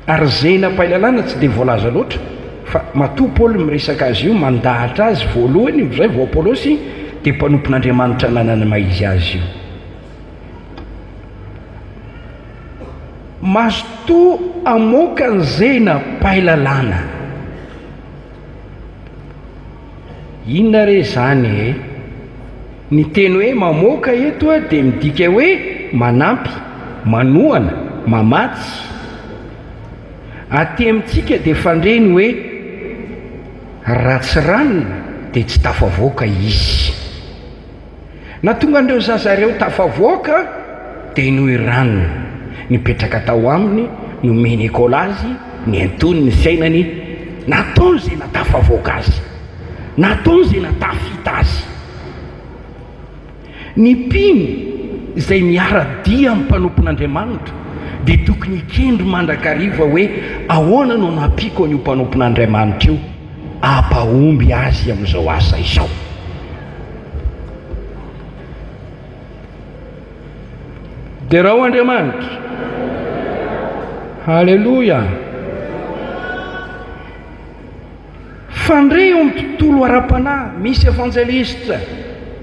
Ary zena mpahay-lalàna tsy dia voalaza loatra, fa matoa Paoly miresaka azy io, mandahatra azy voalohany, izay vao Apolosy, dia mpanompon'Andriamanitra nanana ny maha izy azy io. Mazotoa hamoaka ny zena mpahay lalàna. Inona re izany e? Ny teny hoe mamoaka eto dia midika hoe manampy, manohana, mamatsy. Aty amintsika dia fandre ny hoe raha tsy ranona dia tsy tafavoaka izy. Nahatonga an'ireo zaza ireo tafavoaka dia noho i ranona nipetraka tao aminy, nomeny école azy, niantoany ny fiainany, nataony izay nahatafavoaka azy, nataony izay nahatafita azy. Ny mpino izay miara-dia amin'ny mpanompon'Andriamanitra dia tokony hikendry mandrakariva hoe ahoana no hanampiako an'io mpanompon'Andriamanitra io hampahomby azy amin'izao asa izao. Derao Andriamanitra. Haleloia. Fandre eo amin'ny tontolo ara-panahy, misy evanjelista,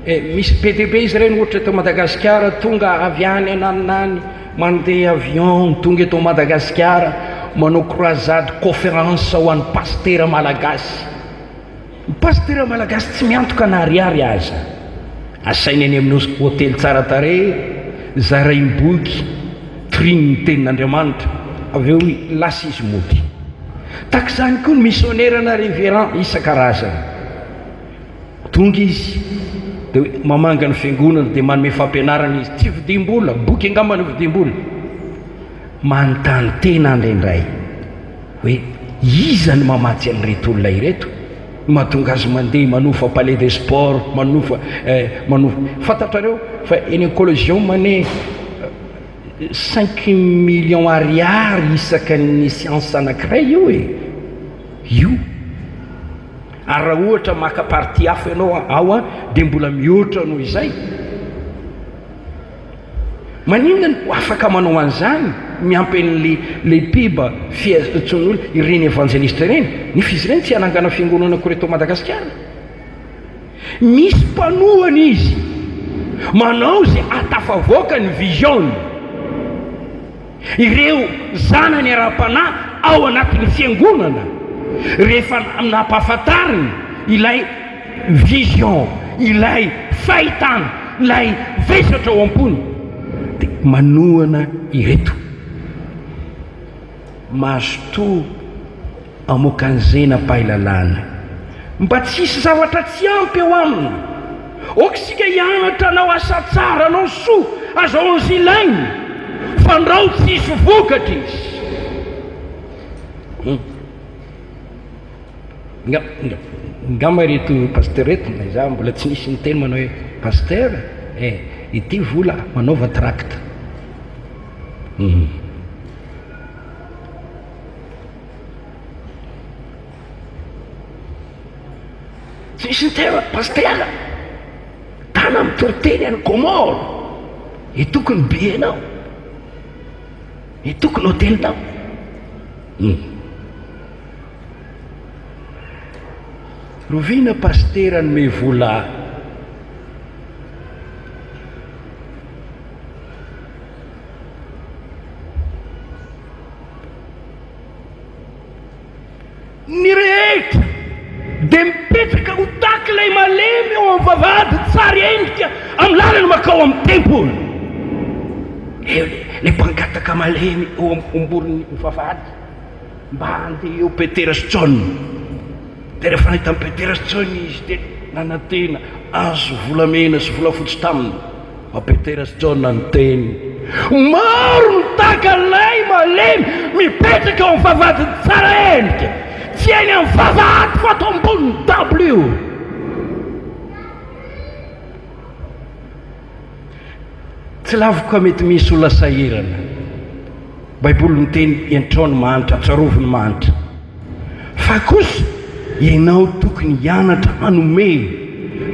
eh, misy be dia be izy ireny ohatra eto Madagasikara, tonga avy any ananona any, mandeha avion, tonga eto Madagasikara, manao croisade conférence ho an'ny pasitera malagasy. Ny pasitera malagasy tsy miantoka na ariary aza. Asainy any amin'ny hotely tsara tarehy, zarainy boky, toriny ny tenin'Andriamanitra, avy eo lasa izy mody. Tahaka izany koa ny misionera na reverend isan-karazany. Tonga izy dia mamanga ny fiangonana dia manome fampianarana izy, tsy vidiam-bola, boky angamba no vidiam-bola. Manontany tena indraindray hoe iza no mamatsy an'ireto olona ireto no mahatonga azy mandeha manofa palais des sports, manofa eh, manofa. Fantatrareo fa eny Coliseum anie cinq millions ariary isaka ny séance anankiray io e, io. Ary raha ohatra maka partie hafa ianao ao dia mbola mihoatra noho izay. Maninona no afaka manao an'izany miampy an'le le pub fiantsoan'olona ireny evanjelista ireny nefa izy ireny tsy hanangana fiangonana akory eto Madagasikara. Misy mpanohana izy manao izay ahatafavoaka ny vision-ny. Ireo zanany ara-panahy ao anatin'ny fiangonana rehefa nampahafantariny ilay vision, ilay fahitana, ilay vesatra ao am-pony dia manohana ireto. Mazotoa hamoaka an'izay nampahay lalàna, mba tsy hisy zavatra tsy ampy eo aminy. Aoka isika hianatra hanao asa tsara, hanao soa, azahoany izay ilainy, fandrao tsy hisy vokatra izy. Hmm. Ngamba ireto pasteur ireto, na izaho mbola tsy nisy niteny manao hoe pasteur, eh, ity vola manaova tract. Hmm. Tsy misy niteny hoe pasitera, tana mitory teny any Comores, itoko ny billet-nao, itoko ny hôtelinao. Hmm. Rovina pasitera nome vola ahy. Ny rehetra dia mipetraka ho tahaka ilay malemy eo amin'ny vavahady tsara endrika amin'ny lalana mankao amin'ny tempoly. Eo ilay mpangataka malemy eo ambonin'ny vavahady mba handeha eo Petera sy Jaona. Dia rehefa nahita an'i Petera sy Jaona izy dia nanantena azo volamena sy volafotsy taminy. Fa Petera sy Jaona niteny, Maro ny tahaka anay malemy mipetraka eo amin'ny vavahadin'ny tsara endrika, tsy eny amin'ny vavahady fa ato ambonin'ny W. Tsy laviko ka mety misy olona sahirana. Baiboly miteny iantrao ny mahantra, tsarovy ny mahantra. Fa kosa ianao tokony hianatra hanome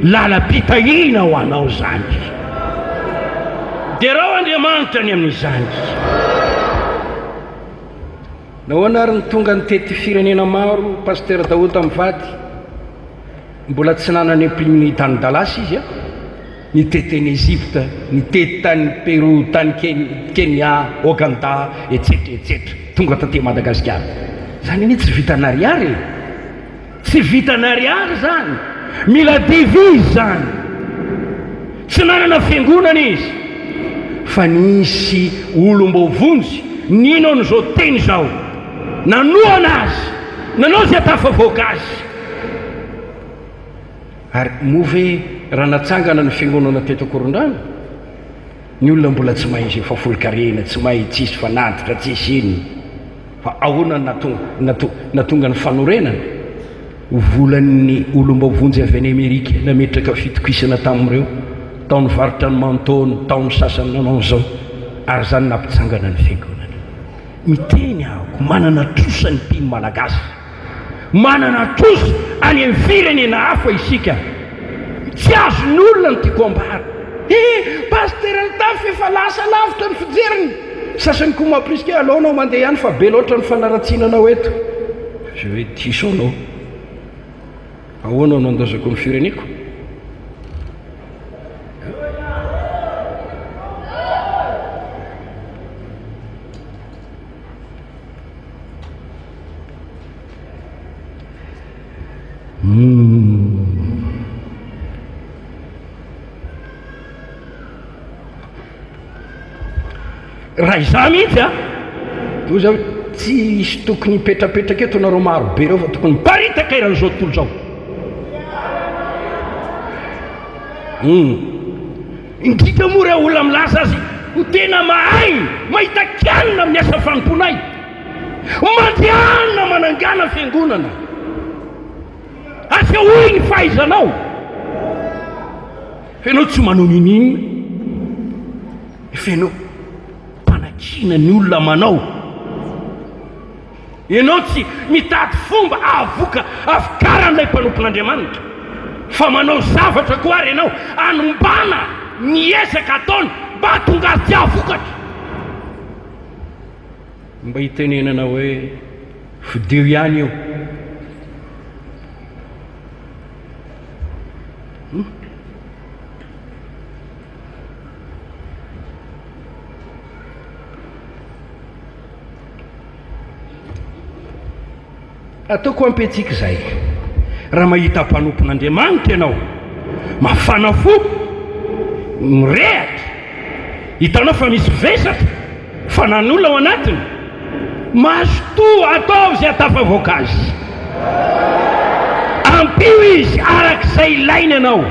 lalam-pitahiana ho anao izany. Derao Andriamanitra ny amin'izany. Nahoana ary ny tonga nitety firenena maro Pasteur Daoud mivady? Mbola tsy nanana imprimerie tany Dallas izy a. Nitety an'i Egypta, nitety tany Pérou, tany Kenya, Oganda, etsetra etsetra. Tonga taty Madagasikara. Izany anie tsy vitan'ariary e! Tsy vitan'ariary izany. Mila devise izany. Tsy nanana fiangonana izy. Fa nisy olom-boavonjy nino an'izao teny izao. Nanohana azy. Nanao izay tafavoaka azy. Ary moa ve raha natsangana ny fiangonana teto Ankorondrano, ny olona mbola tsy mahay izay fahafolonkarena, tsy mahay tsisy fanatitra, tsisy inona. Fa ahoana no nahatonga nahatonga ny fanorenana? Volan'ny olom-boavonjy avy any Amerika nametraka fitokisana tamin'ireo, tao nivarotra ny manteau-ny, tao ny sasany nanao an'izao, ary izany nampitsangana ny fiangonana. Miteny aho, manana trosa ny mpino malagasy. Manana trosa any amin'ny firenena hafa isika. Tsy azon'ny olona ny tiako ambara. He, Pasitera Nitafy efa lasa lavitra ny fijeriny. Sasany koa mampirisika hoe aleo anao mandeha ihany fa be loatra ny fanaratsiana anao eto. Je vais diso anao. Ahoana no andaozako ny fireneko? Raha izaho mihitsy a, dia hoy izaho hoe tsy hisy tokony hipetrapetraka eto nareo maro be ireo fa tokony miparitaka eran'izao tontolo izao. Hum. Indrindra moa ireo olona milaza azy ho tena mahay mahita kianina amin'ny asa fanompoanay. Mandehana manangana fiangonana. Asehoy ny fahaizanao. Fa ianao tsy manao ninoninona. Fa ianao mpanakiana ny olona manao. Ianao tsy mitady fomba hahavoka havokaran'ilay mpanompon'Andriamanitra, fa manao zavatra koa ary ianao hanombana ny ezaka ataony mba hahatonga azy tsy hahavokatra. Mba hitenenana hoe fidio ihany io. Hmm? Ataoko ampy antsika izay. Raha mahita mpanompon'Andriamanitra ianao, mafana fo, mirehatra, hitanao fa misy vesatra, fanan'olona ao anatiny, mazotoa ataovy izay hatafavoaka azy. Ampio izy araka izay ilainy ianao.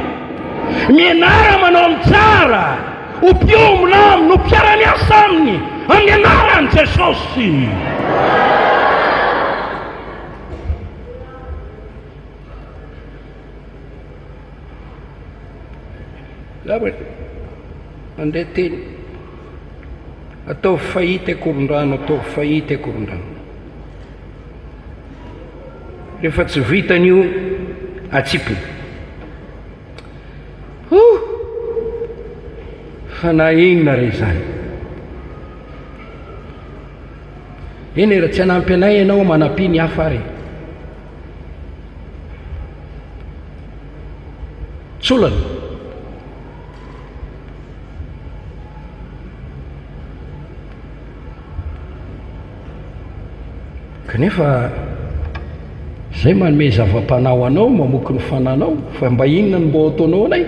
Mianara manao ny tsara. Ho mpiombona aminy, ho mpiara-miasa aminy, amin'ny anaran'i Jesosy. Mandray teny. Ataovy fahita Ankorondrano, ataovy fahita Ankorondrano. Rehefa tsy vitany io, atsipiny. Hoo! Fa na inona re izany? Eny e, raha tsy hanampy anay ianao, manampia ny hafa ary e. Tsy olana. Kanefa izay manome zava-panahy ho anao, mamoky ny fananao, fa mba inona no mba ho ataonao anay?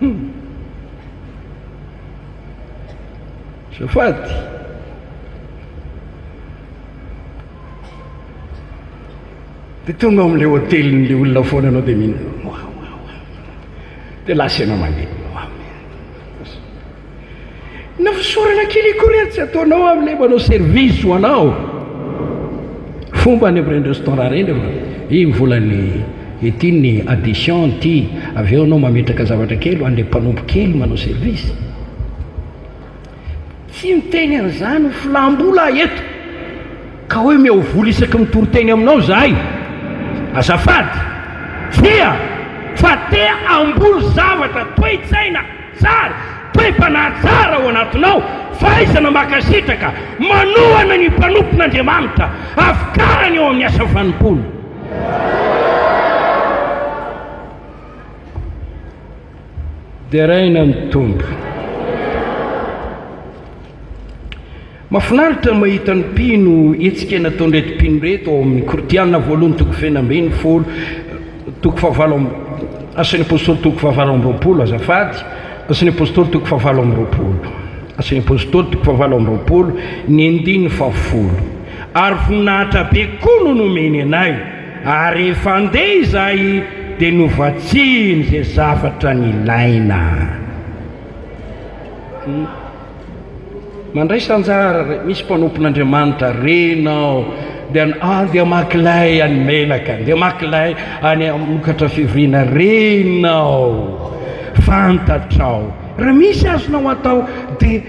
Hmm. Azafady. Dia tonga ao amin'ilay hotelin'ilay olona foana ianao dia mihinana. Dia lasa ianao mandeha. Na fisaorana kely akory ary tsy ataonao amin'ilay manao service ho anao. Fomba any amin'ireny restaurant ireny rehefa iny volan'ny ity ny addition ity, avy eo ianao mametraka zavatra kely ho an'ilay mpanompo kely manao service. Tsy miteny an'izany ho filam-bola aho eto ka hoe omeo vola isaky ny mitory teny aminao izahay. Azafady. Tsia! Fa te hamboly zavatra toe-tsaina tsara, toe-panahy tsara ao anatinao, fahaizana mankasitraka, manohana ny mpanompon'Andriamanitra, havokarany eo amin'ny asa fanompoana. Deraina ny Tompo. Mahafinaritra ny mahita ny mpino hetsika nataon'ireto mpino ireto ao amin'ny Korintiana voalohany toko fahenina ambin'ny folo toko fahavalo amby Asan'ny Apostoly toko fahavalo amby 20 azafady Asan'ny Apostoly toko fahavalo amby 20 Asan'ny Apostoly toko fahavalo amby 20 ny andininy fahafolo ary voninahitra be koa no nomeny anay ary rehefa andeha izahay dia novatsihiny izay zavatra nilaina. Mandraisa anjara, misy mpanompon'Andriamanitra renao dia andeha hamaky lay any Menaka, andeha hamaky lay any hamokatra fivoriana renao, fantatrao. Raha misy azonao atao dia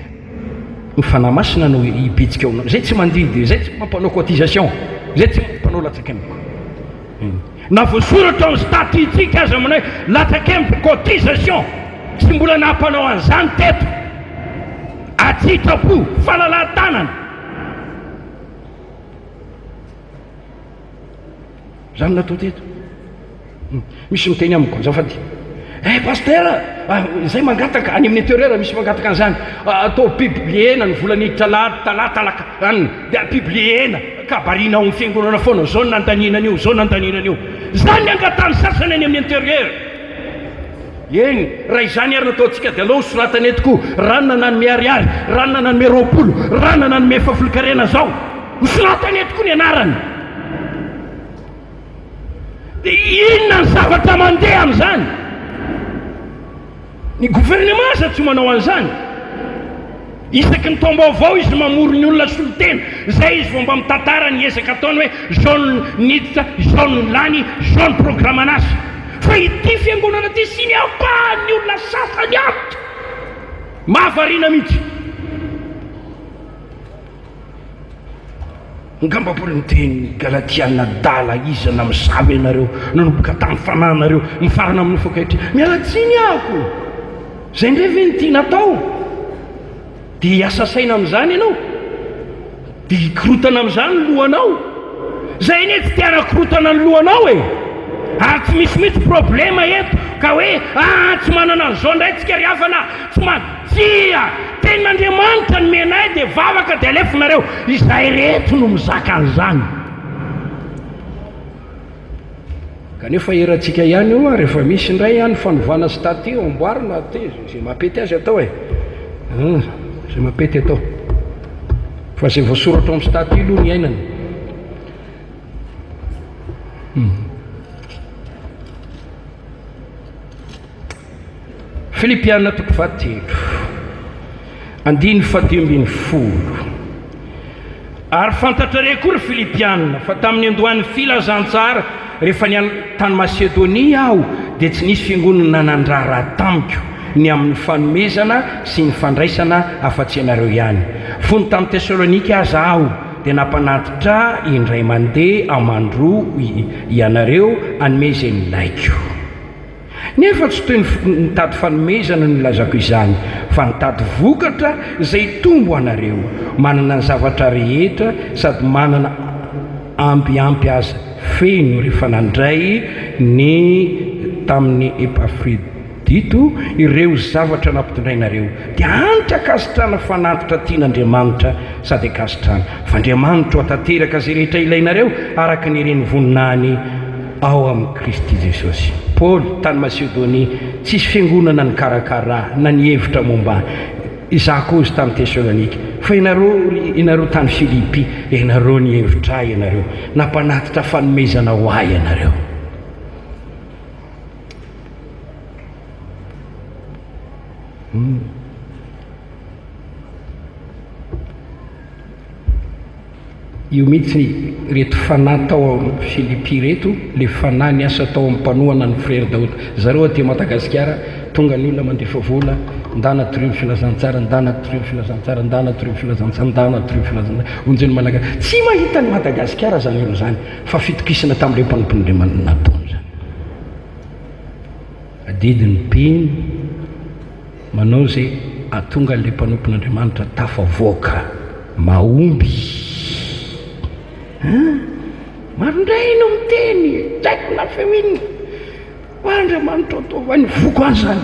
ny Fanahy Masina no hibitsika ao aminao. Izay tsy mandidy, izay tsy mampanao cotisation, izay tsy mampanao latsakemboka. Na voasoratra ao amin'ny statut-tsika aza manao hoe latsakemboka, cotisation, tsy mbola nampanao an'izany teto. An-tsitrapo, falalahan-tanana. Izany natao teto. Misy miteny amiko, azafady. Eh pasteur, izay mangataka any amin'ny intérieur misy mangataka an'izany. Atao publier-na ny vola niditra alahady, talata, alaka, anona. Dia publier-na, kabarina ao amin'ny fiangonana foana, izao no nandaniana an'io, izao no nandaniana an'io. Izany ny angatahan'ny sasany any amin'ny intérieur. Eny, raha izany ary no ataontsika dia aleo hosoratana eto koa, ranona nanome ariary, ranona nanome 20, ranona nanome fahafolonkarena izao. Hosoratana eto koa ny anarany. Dia inona ny zavatra mandeha amin'izany? Ny gouvernement aza tsy manao an'izany. Isaky ny taom-baovao izy mamory ny olona solontena, izay izy vao mba mitantara ny ezaka ataony hoe izao no niditra, izao no lany, izao ny programan'asa. Fa ity fiangonana ity sy ny ampahan'ny olona sasany ato, mahavariana mihitsy. Angamba mbola niteny ny Galatiana adala iza na misava ianareo nanomboka tamin'ny fanahinareo mifarana amin'ny nofo ankehitriny. Miala tsiny ahako. Izay indray ve no tiana atao? Dia hiasa saina amin'izany ianao? Dia hikorotana amin'izany ny lohanao? Izay anie tsy te hanakorotana ny lohanao e! Ary tsy misy mihitsy problema eto ka hoe aa tsy manana an'izao indray tsika ry havana tsy ma tsia! Tenin'Andriamanitra nomenay dia vavaka dia alefonareo, izahay reto no mizaka an'izany. Kanefa erantsika ihany io ary efa misy indray any fanovana statut amboarina aty izay mampety azy atao e! Izay mampety atao. Fa izay voasoratra ao amin'ny statut aloha no iainana. Filipiana toko fahatelo, andininy fahadimy ambin'ny folo. Ary fantatrareo koa ry Filipiana fa tamin'ny andohan'ny filazantsara, rehefa niala tany Masedonia aho, dia tsy nisy fiangonana nandraharaha tamiko ny amin'ny fanomezana sy ny fandraisana afa-tsy ianareo ihany. Fony tany Tesalonika aza aho, dia nampanatitra ahy indray mandeha aman-droa ianareo hanome izay nilaiko. Nefa tsy toy ny nitady fanomezana no nilazako izany, fa nitady vokatra izay hitombo ho anareo, manana ny zavatra rehetra sady manana amby ampy aza feno rehefa nandray ny tamin'i Epafrodito ireo zavatra nampitondrainareo, dia hanitra ankasitrahana fanatitra tian'Andriamanitra sady ankasitrahana, fa Andriamanitro hahatanteraka izay rehetra ilainareo araka ny haren'ny voninahiny ao amin'i Kristy Jesosy. Paoly, tany Masedonia, tsisy fiangonana nikarakara ahy na nihevitra momba ahy. Izaho koa izy tany Tesalonika. Fa ianareo, ry ianareo tany Filipy, ianareo nihevitra ahy ianareo. Nampanatitra fanomezana ho ahy ianareo. Hmm. Io mihitsy ireto fanahy tao am Philippi ireto, le fanahy niasa tao am mpanohana ny frère Daoud. Zareo aty Madagasikara, tonga ny olona mandefa vola, ndana torio ny filazantsara, ndana torio ny filazantsara, ndana torio ny filazantsara, ndana torio ny filazantsara, vonjeo ny Malagasy. Tsy mahita an'i Madagasikara zany olona zany, fa fitokisana tamin'ireo mpanompon'Andriamanitra nataony zany. Adidin'ny mpino manao izay hahatonga an'ilay mpanompon'Andriamanitra tafavoaka mahomby. Hein? Maro indray no miteny, tsy haiko na feo inona. Fa Andriamanitra ataovy any voko any izany.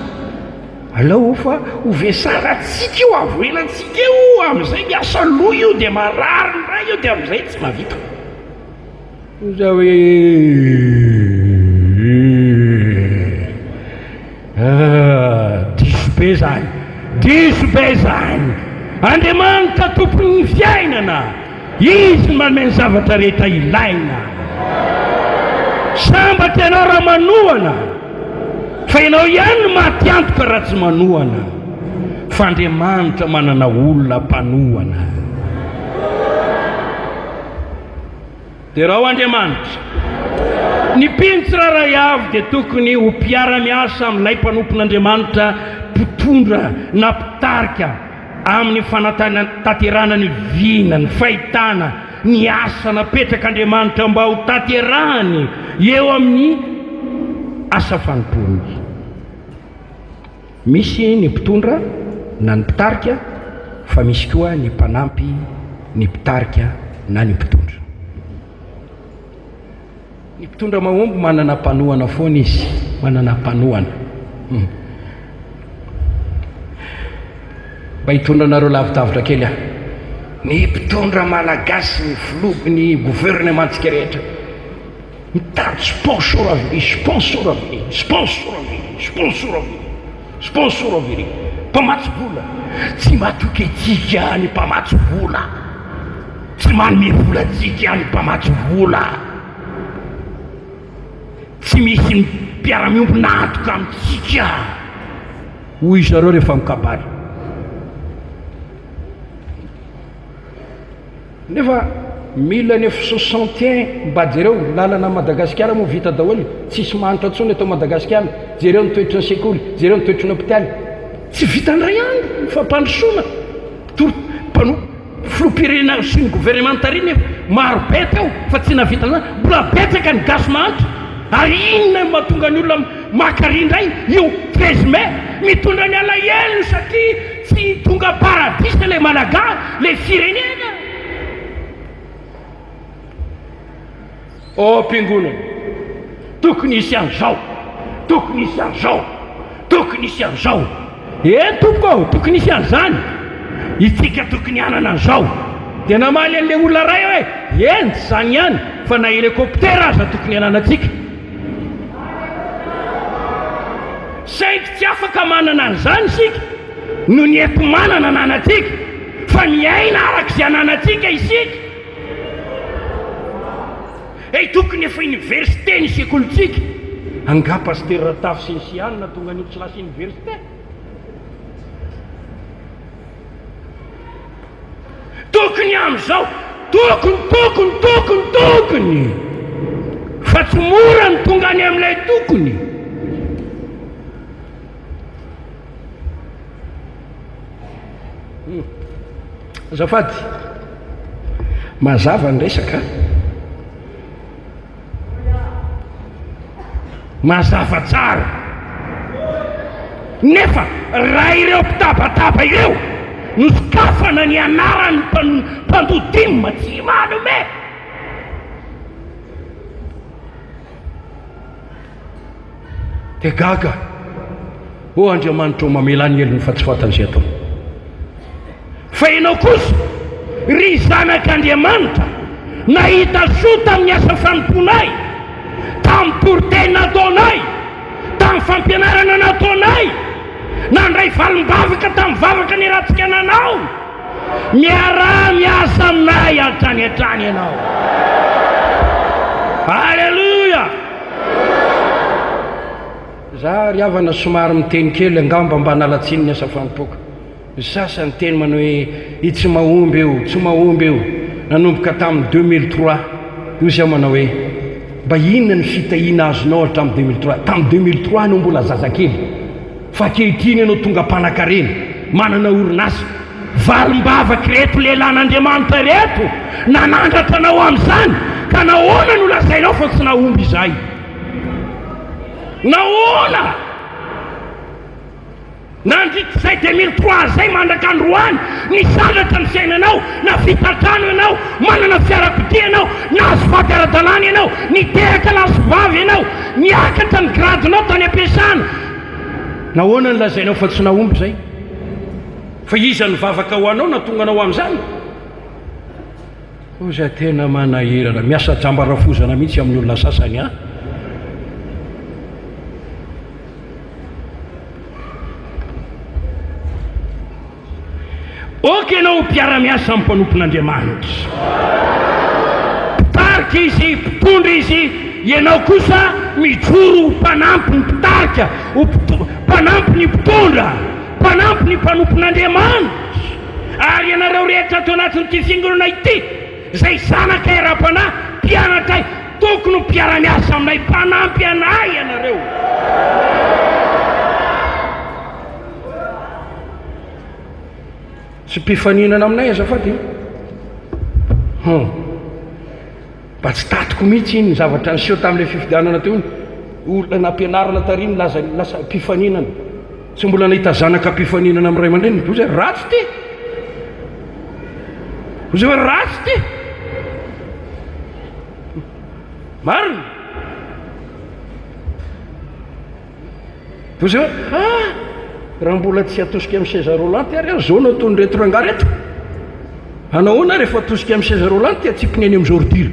Alao fa ho vesarantsika io avoelantsika io amin'izay miasa loha io dia marary indray io dia amin'izay tsy mahavita. Hoy za hoe ah, diso be zany, diso be zany. Andriamanitra tompon'ny fiainana, Izy no manome ny zavatra rehetra ilaina. Sambatra ianao raha manohana, fa ianao ihany no maty antoka raha tsy manohana. Fa Andriamanitra manana olona mpanohana. Derao Andriamanitra. Ny mpino tsirairay avy dia tokony ho mpiara-miasa amin'ilay mpanompon'Andriamanitra mpitondra na mpitarika amin'ny fanatanterahana ny vina, ny fahitana, ny asa napetrak'Andriamanitra mba ho tanterahany eo amin'ny asa fanompoany. Misy ny mpitondra na ny mpitarika fa misy koa ny mpanampy ny mpitarika na ny mpitondra. Ny mpitondra mahomby manana mpanohana foana izy, manana mpanohana. Hmm. Mba hitondra anareo lavidavitra kely aho. Ny mpitondra malagasy, ny filoha, ny gouvernementsika rehetra Mitady sponsor avy ery, sponsor avy ery, sponsor avy ery, sponsor avy ery, sponsor avy ery, mpamatsy vola. Tsy matoky antsika ny mpamatsy vola. Tsy manome vola antsika ny mpamatsy vola. Tsy misy mpiara-miombona antoka amintsika, hoy zareo rehefa mikabary. Nefa mila ny 61 mba jereo lalana Madagasikara moa vita daholo tsisy mahantra tsony eto Madagasikara jereo ny toetry ny sekoly jereo ny toetry ny hopitaly tsy vita ndray andro ny fampandrosoana tour mpano filoham-pirenena sy ny gouvernement tary nefa maro be teo fa tsy nahavita an'izany mbola betsaka ny gasy mahantra ary inona no mahatonga ny olona maka ry indray io 13 mai mitondra ny alahelony satria Tsy tonga paradisa ilay Malagasy, ilay firenena. Ao am-piangonana, tokony hisy an'izao, tokony hisy an'izao, tokony hisy an'izao. Eny tompoko ô, tokony hisy an'izany. Isika tokony hanana an'izao. Dia namaly an'ilay olona iray hoe, eny tsy izany ihany, fa na hélicoptère aza tokony hananantsika. Saingy tsy afaka manana an'izany isika noho ny enti-manana ananantsika, fa miaina araka izay ananantsika isika. Hey, tokony efa université ny sekolintsika. Angaha Pasitera Ratafy sy ny sy anona tonga an'io tsy lasa université? Tokony amin'izao, tokony, tokony, tokony, tokony! Fa tsy mora ny tonga any amin'ilay tokony. Hmm. Azafady, mazava ny resaka. Mazava tsara. Nefa raha ireo mpitabataba ireo no sokafana ny anaran'ny mpandoa dime tsy manome. Dia gaga. O Andriamanitra ô, mamelà ny helony fa tsy fantany izay ataony. Fa ianao kosa, ry zanak'Andriamanitra, nahita soa tamin'ny asa fanompoanay, tamin'ny toriteny nataonay, tamin'ny fampianarana nataonay, nandray valim-bavaka tamin'ny vavaka niarahantsika nanao. Miaraha miasa aminay hatrany hatrany ianao. Aleloia! Za ry havana somary miteny kely angamba mba hanala tsiny ny asa fanompoako. Ny sasany teny manao hoe i tsy mahomby io, tsy mahomby io. Nanomboka tamin'ny 2003 io za manao hoe mba inona ny fitahiana azonao hatramin'ny 2003? Tamin'ny 2003 ianao mbola zazakely fa ankehitriny ianao tonga mpanakarena, manana orinasa. Valim-bavak'ireto lehilahin'Andriamanitra ireto nanandratra anao amin'izany ka nahoana no lazainao fa tsy nahomby izahay? Nahoana? Nandritra izay 2003 izay mandraka androany, nisandratra ny fiainanao, navita trano ianao, manana fiarakodia ianao, nahazo vady ara-dalàna ianao, niteraka lahy sy vavy ianao, niakatra ny gradinao tany am-piasana. Nahoana no lazainao fa tsy nahomby izay? Fa iza nivavaka ho anao nahatonga anao amin'izany? Oza tena manahirana, miasa jamba rafozana mihitsy amin'ny olona sasany an! Ok ianao ho mpiara-miasa amin'ny mpanompon'Andriamanitra. Mpitarika izy, mpitondra izy, ianao kosa mijoro ho mpanampy ny mpitarika, ho mpanampy ny mpitondra, mpanampy ny mpanompon'Andriamanitra. Ary ianareo rehetra ato anatin'ity fiangonana ity, izay zanakay ara-panahy, mpianatray, tokony ho mpiara-miasa aminay, mpanampy anay ianareo. Tsy mpifaninana aminay azafady e. Hum. Mba tsy tatiko mihitsy iny zavatra niseho tamin'ilay fifidianana teo iny. Olona nampianarina tary nilaza lasa mpifaninana. Tsy mbola nahita zanaka mpifaninana amin'ny ray aman-dreniny. Hoy zay ratsy ity. Hoy zay hoe ratsy ity. Marina. Hoy izy hoe, Ah! Raha mbola tsy atosika amin'ny seza roulante ary aho, izao no ataon'ireto rangahy ireto. Hanao ahoana rehefa atosika amin'ny seza roulante dia atsipiny eny amin'ny ordure?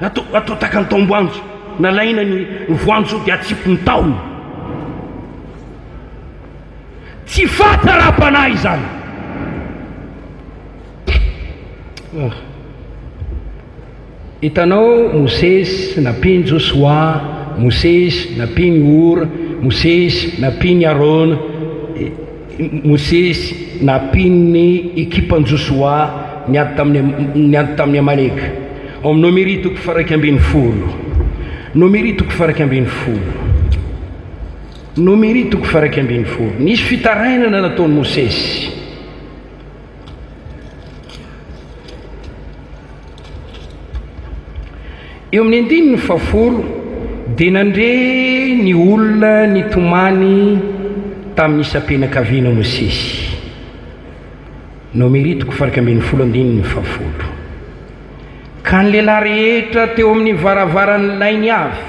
Atao, atao tahaka ny taom-boanjo. Nalaina ny, ny voanjo dia atsipy ny tahony. Tsy fahatsaram-panahy izany. Ah. Hitanao Mosesy nampian'i Josoa, Mosesy nampian'i Hora, Mosesy nampian'i Arona, Mosesy nampian'ny ekipan'i Josoa niady tamin'ny niady tamin'ny Amaleka. Ao amin'ny Nomery toko faha-11. Nomery toko faha-11. Nomery toko faha-11. Nisy fitarainana nataon'i Mosesy. Eo amin'ny andininy fahafolo dia nandre ny olona nitomany tamin'ny isam-pianakaviana Mosesy. Nomery toko faha 11 andininy fahafolo. Ka ny lehilahy rehetra teo amin'ny varavaran'ny lainy avy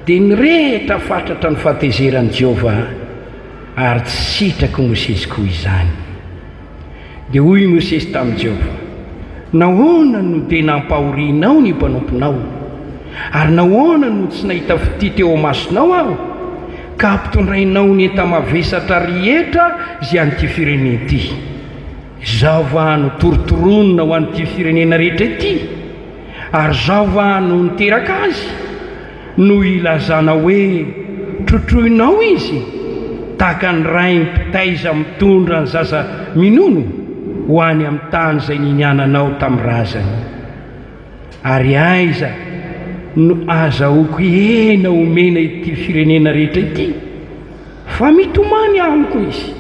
dia nirehitra fatratra ny fahatezeran'i Jehovah ary tsy sitrak'i Mosesy koa izany. Dia hoy i Mosesy tamin'i Jehovah, Nahoana no dia nampahorianao ny mpanomponao? Ary nahoana no tsy nahita fitia teo imasonao aho, ka ampitondrainao ny enta-mavesatra rehetra izay an'ity firenena ity? Izaho va no torotoronina ho an'ity firenena rehetra ity? Ary izaho va no niteraka azy? No ilazana hoe trotroinao izy tahaka ny ray mpitaiza mitondra ny zaza minono ho any amin'ny tany izay niniananao tamin'ny razany. Ary aiza no azahoako hena omena ity firenena rehetra ity? Fa mitomany amiko izy,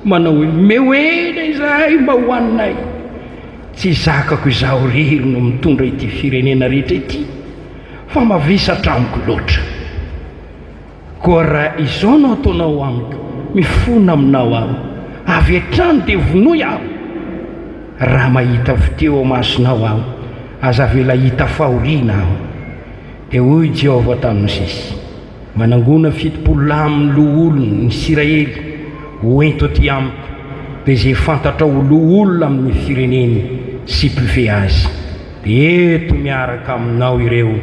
manao hoe, Omeo hena izahay mba hohaninay. Tsy zakako izaho irery no mitondra ity firenena rehetra ity. Fa mavesatra amiko loatra. Koa raha izao no ataonao amiko, mifona aminao aho, avy hatrany dia vonoy aho. Raha mahita fitia eo imasonao aho, aza avela hahita fahoriana aho. Dia hoy Jehovah tamin'i Mosesy, Manangona 70 lahy amin'ny loholon'ny Isiraely ho ento atỳ amiko, dia izay fantatrao ho loholona amin'ny fireneny sy mpifehy azy. Dia eto miaraka aminao ireo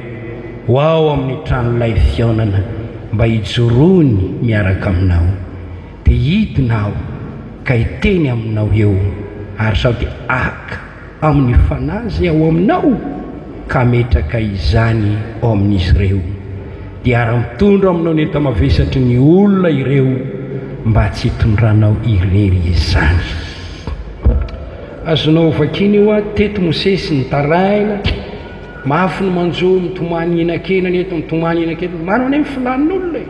ho ao amin'ny tranolay fihaonana mba hijoroany miaraka aminao. Dia hidina aho ka hiteny aminao eo, ary izaho dia haka amin'ny fanahy izay ao aminao ka hametraka izany ao amin'izy ireo. Dia hiara-mitondra aminao ny enta-mavesatry ny olona ireo mba tsy hitondranao irery izany. Azonao vakiana io a, teto Mosesy nitaraina, mafy ny manjo, mitomany hihinan-kena ny eto, mitomany hihinan-kena, maro anie ny filàn'olona e!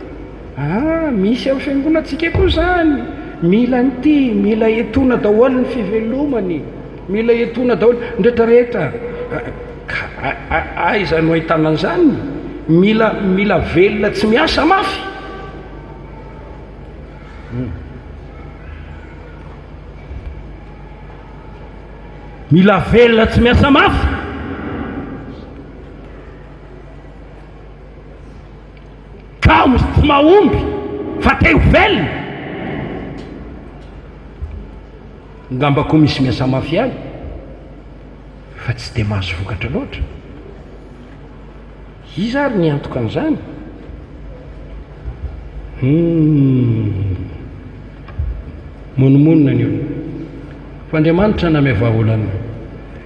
Ah, misy amin'ny fiangonantsika koa izany, mila an'ity, mila etoana daholo ny fivelomany, mila etoana daholo ny rehetra rehetra, ka aiza no ahitana an'izany? Mila, mila velona tsy miasa mafy. Mila velona tsy miasa mafy. Kamo sy tsy mahomby fa te ho velona. Ngamba koa misy miasa mafy ihany fa tsy dia mahazo vokatra loatra. Iza ary ny antoka an'izany? Humm. Monomonona ny olona. Fa Andriamanitra nanome vahaolana.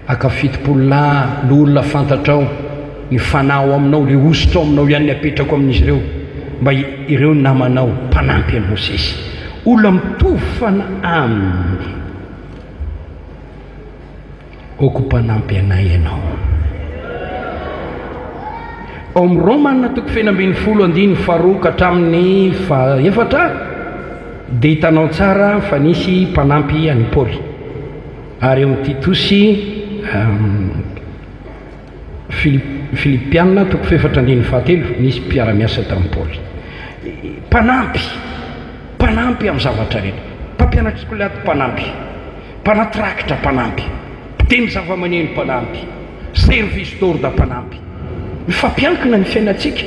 Aka 70 lahy loholona fantatrao, ny fanahy ao aminao, ilay hosotra ao aminao ihany ny apetrako amin'izy ireo, mba ireo namanao, mpanampy an'i Mosesy. Olona mitovy fanahy aminy. Aoka ho mpanampy anay ianao. Ao amin'ny Romana toko 16 andininy faharoa ka hatramin'ny fahaefatra dia hitanao tsara fa nisy mpanampy an'i Paoly. Ary eo amin'ny Titosy Filipiana toko fahefatra andininy fahatelo nisy mpiara-miasa tamin'i Paoly. Mpanampy, mpanampy amin'ny zavatra rehetra. Mpampianatra sekoly ady mpanampy. Mpanaty rakitra mpanampy, mpiteny zavamaneno mpanampy, service d'ordre mpanampy. Mifampiankina ny fiainantsika.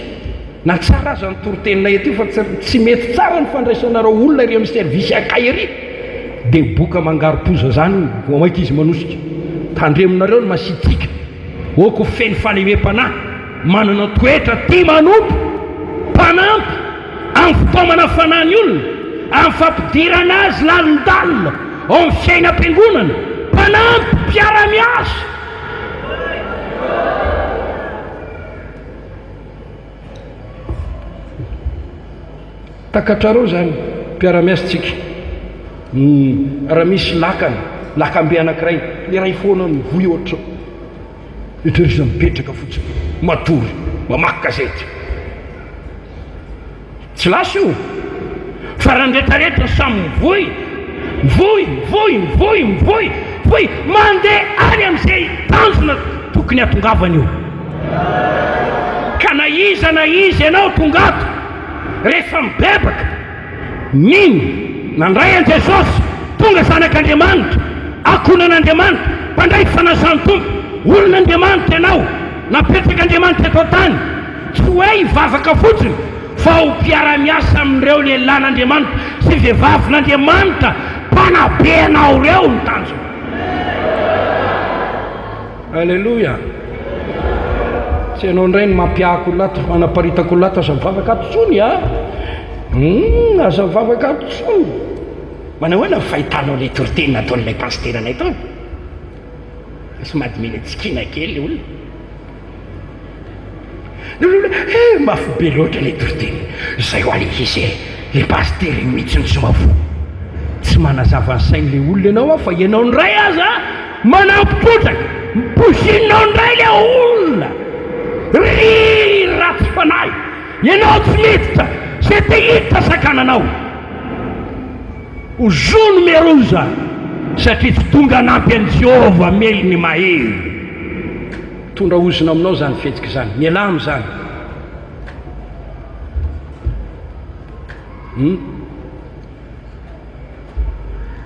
Na tsara aza ny toriteninay aty fa tsy mety tsara ny fandraisanareo olona ery amin'ny service accueil ery dia boka mangarom-poza zany vao mainka izy manosika. Tandremonareo ny masiatsiaka. Ok ho feno fahalemem-panahy, manana toetra tia manompo, mpanampy amin'ny fitaomana fanahy ny olona, amin'ny fampidirana azy lalindalina ao amin'ny fiainam-piangonana, mpanampy, mpiara-miasa. Takatrareo izany, mpiara-miasa tsika. Raha misy lakana, lakambe anankiray, le iray foana mivoy ohatr'izao. Eto izy mipetraka fotsiny, matory, mamaky gazety. Tsy lasa io. Fa raha ny retraretra samy mivoy, mivoy, mivoy, mivoy, mivoy, mivoy, mandeha any amin'izay tanjona tokony hatongavana io. Ka na iza na iza ianao tonga ato, rehefa mibebaka, mino, nandray an'i Jesosy, tonga zanak'Andriamanitra, ankohonan'Andriamanitra, mpandray fanasan'ny Tompo, olon'Andriamanitra ianao, napetrak'Andriamanitra eto an-tany, tsy hoe hivavaka fotsiny fa ho mpiara-miasa amin'ireo lehilahin'Andriamanitra sy vehivavin'Andriamanitra mpanabe anao ireo ny tanjona. Aleloia! Tsy ianao indray no mampiahako olona ato, manaparitaka olona ato, aza mivavaka ato intsony a! Hum, aza mivavaka ato intsony. Manao ahoana ny fahitanao ilay toriteny nataon'ilay pasiteranay tao? Somary mila tsikiana kely ilay olona. Eh, mafy be loatra ilay toriteny. Izay ho ilay izy e, ilay pasitera io mihitsy no tsy mahavoa. Tsy manazava ny sain'ilay olona ianao fa ianao indray aza manampy trotraka, mipoizinao indray ilay olona. Ry ratsy fanahy, ianao tsy miditra, izay te hiditra sakananao. Ho zo no meroza, satria tsy tonga hanampy an'i Jehovah hamely ny mahery. Mitondra ozona aminao izany fihetsika izany. Mialà amin'izany. Hmm?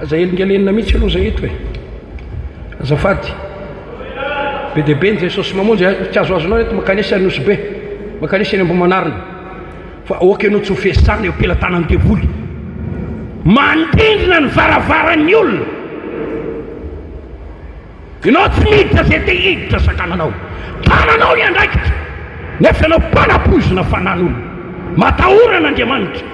Aza helingelenina mihitsy aloha izay eto e. Azafady. Be dia be ny Jesosy mamonjy, tsy azoazonao eto makanesa any Nosy Be, makanesa any Ambohimanarina. Fa aoka ianao tsy ho fiasana eo am-pelatanan'ny devoly. Manindrindrina ny varavaran'ny olona. Ianao tsy miditra izay te hiditra sakananao. Tananao ny andraikitra nefa ianao mpanapoizina fanan'olona. Matahora an'Andriamanitra.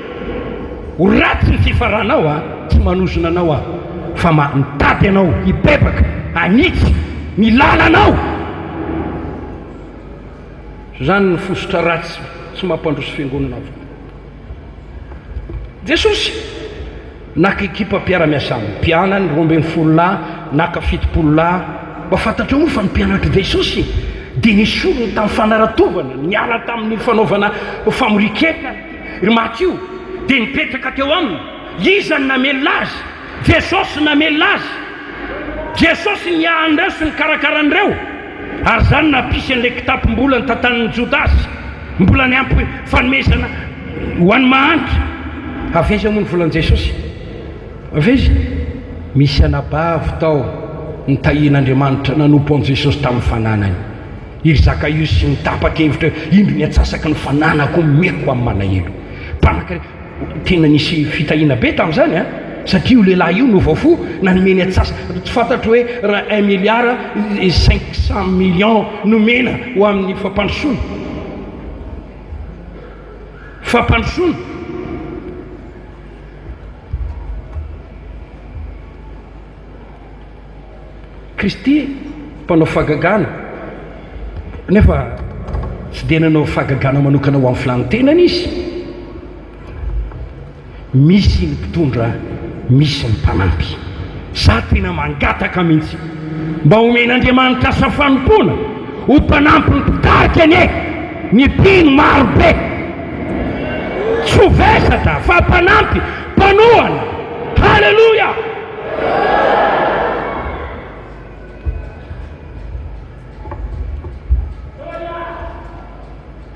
Ho ratsy ny fifaranao a, tsy manozona anao aho fa ma mitady anao hibebaka, hanitsy ny lalanao. Izany ny fositra ratsy tsy mampandroso fiangonana avokoa. Jesosy naka ekipa mpiara-miasa aminy, mpianany 12 lahy, naka 70 lahy. Mba fantatrao moa fa ny mpianatr'i Jesosy dia nesoriny tamin'ny fanaratovana, niala tamin'ny fanaovana famorian-ketra ry Matio, dia nipetraka teo aminy. Iza no namelona azy? Jesosy namelona azy. Jesosy niahy an'ireo sy nikarakara an'ireo. Ary izany nampisy an'ilay kitapom-bola notantanin'i Jodasy, mbola niampy fanomezana ho an'ny mahantra. Avy aiza moa ny volan'i Jesosy? Avy aiza? Misy anabavy tao nitahian'Andriamanitra nanompo an'i Jesosy tamin'ny fananany. I ry Zakaiosy nitapa-kevitra hoe, Indro ny antsasaky ny fananako omeko amin'ny malahelo. Mpanankarena. Tena nisy fitahiana be tamin'izany an! Satria io lehilahy io niova fo, nanome ny antsasa, tsy fantatro hoe raha un milliard et 500 millions nomena ho amin'ny fampandrosoana. Fampandrosoana. Kristy mpanao fahagagana, nefa tsy dia nanao fahagagana manokana ho amin'ny filàn'ny tenany izy. Misy ny mpitondra, misy ny mpanampy. Za tena mangataka mihitsy mba homen'Andriamanitra asa fanompoana ho mpanampy ny mpitarika anie ny mpino maro be. Tsy ho vesatra fa mpanampy, mpanohana. Haleloia!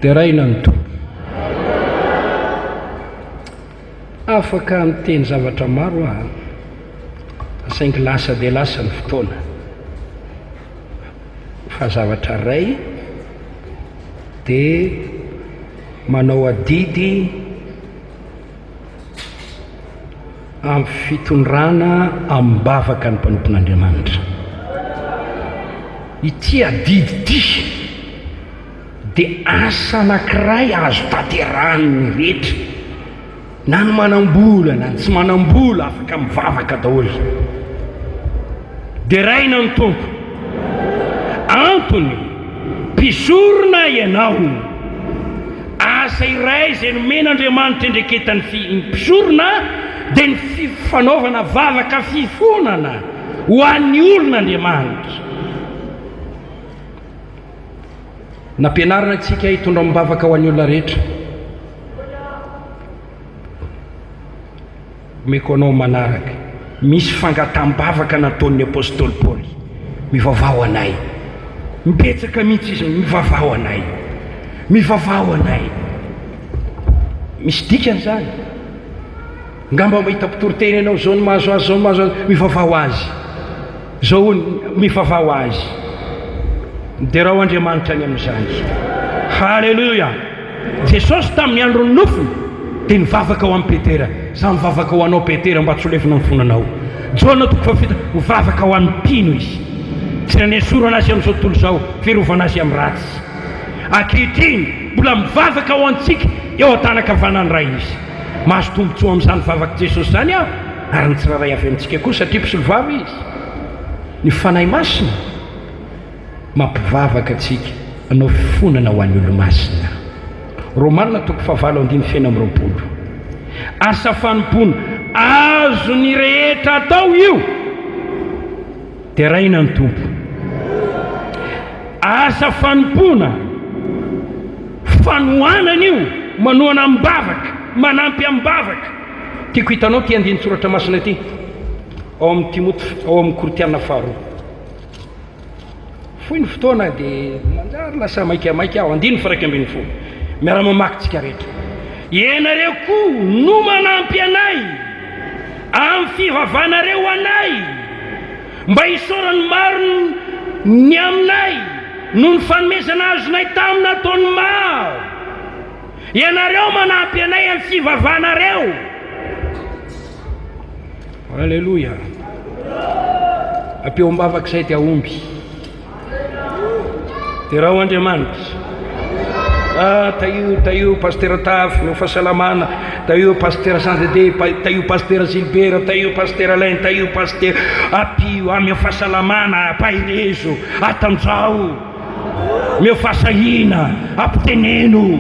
Deraina ny Tompo. Afaka miteny zavatra maro aho, saingy lasa dia lasa ny fotoana. Fa zavatra iray dia manao adidy Amin'ny fitondrana amim-bavaka ny mpanompon'Andriamanitra. Ity adidy ity dia asa anankiray azo tanterahin'ny rehetra, na ny manam-bola na ny tsy manam-bola, afaka mivavaka daholo. Deraina ny Tompo. Antony, mpisorona ianao. Asa iray izay nomen'Andriamanitra indreketan'ny fi ny mpisorona dia ny fi fanaovana vavaka fifonana ho an'ny olon'Andriamanitra. Nampianarina antsika hitondra amim-bavaka ho an'ny olona rehetra. Omeko anao manaraka. Misy fangataham-bavaka nataon'ny apostoly Paoly. Mivavaha ho anay. Imbetsaka mihitsy izy, mivavaha ho anay. Mivavaha ho anay. Misy dikany izany. Angamba mahita mpitoriteny ianao, izao no mahazo azy, izao no mahazo azy. Mivavaha ho azy. Izao hono, mivavaha ho azy. Derao Andriamanitra ny amin'izany. Haleloia! Jesosy tamin'ny andron'ny nofony dia nivavaka ho an'i Petera. Izaho mivavaka ho anao Petera mba tsy ho lefona ny fonanao. Jaona toko fahafito, mivavaka ho an'ny mpino izy. Tsy nanesorana azy amin'izao tontolo izao, fiarovana azy amin'ny ratsy. Ankehitriny, mbola mivavaka ho antsika eo an-tanan-kavanan'ny Ray izy. Mahazo tombontsoa amin'izany vavak'i Jesosy izany aho, ary ny tsirairay avy amintsika koa, satria mpisolovava izy. Ny Fanahy Masina. Mampivavaka antsika hanao fifonana ho an'ny olomasina. Romana toko fahavalo andininy 26. Asa fanompoana azon'ny rehetra atao io. Deraina ny Tompo. Asa fanompoana fanohanana io, manohana amim-bavaka, manampy amim-bavaka. Tiako hitanao ity andinin-tsoratra masina ity ao amin'ny Timoty, ao amin'ny Korintiana faharoa. Fohy ny fotoana dia manjary lasa maikamaika aho. Andininy faha 11. Miara-mamaky tsika rehetra. Ianareo koa no manampy anay amin'ny fivavanareo anay mba hisaoran'ny maro ny aminay noho ny fanomezana azonay tamin'ny nataon'ny maro. Ianareo manampy anay amin'ny fivavanareo. Aleloia. Ampio am-bavaka izay dia hahomby. Derao Andriamanitra. Ah, tahio, tahio Pasteur Tafy, no fahasalamana. Tahio Pasteur Jean Dede, tahio Pasteur Gilbert, tahio Pasteur Alain, tahio Pasteur Ampio, ameo fahasalamana, ampaherezo, atanjao. Omeo fahasahiana, ampiteneno.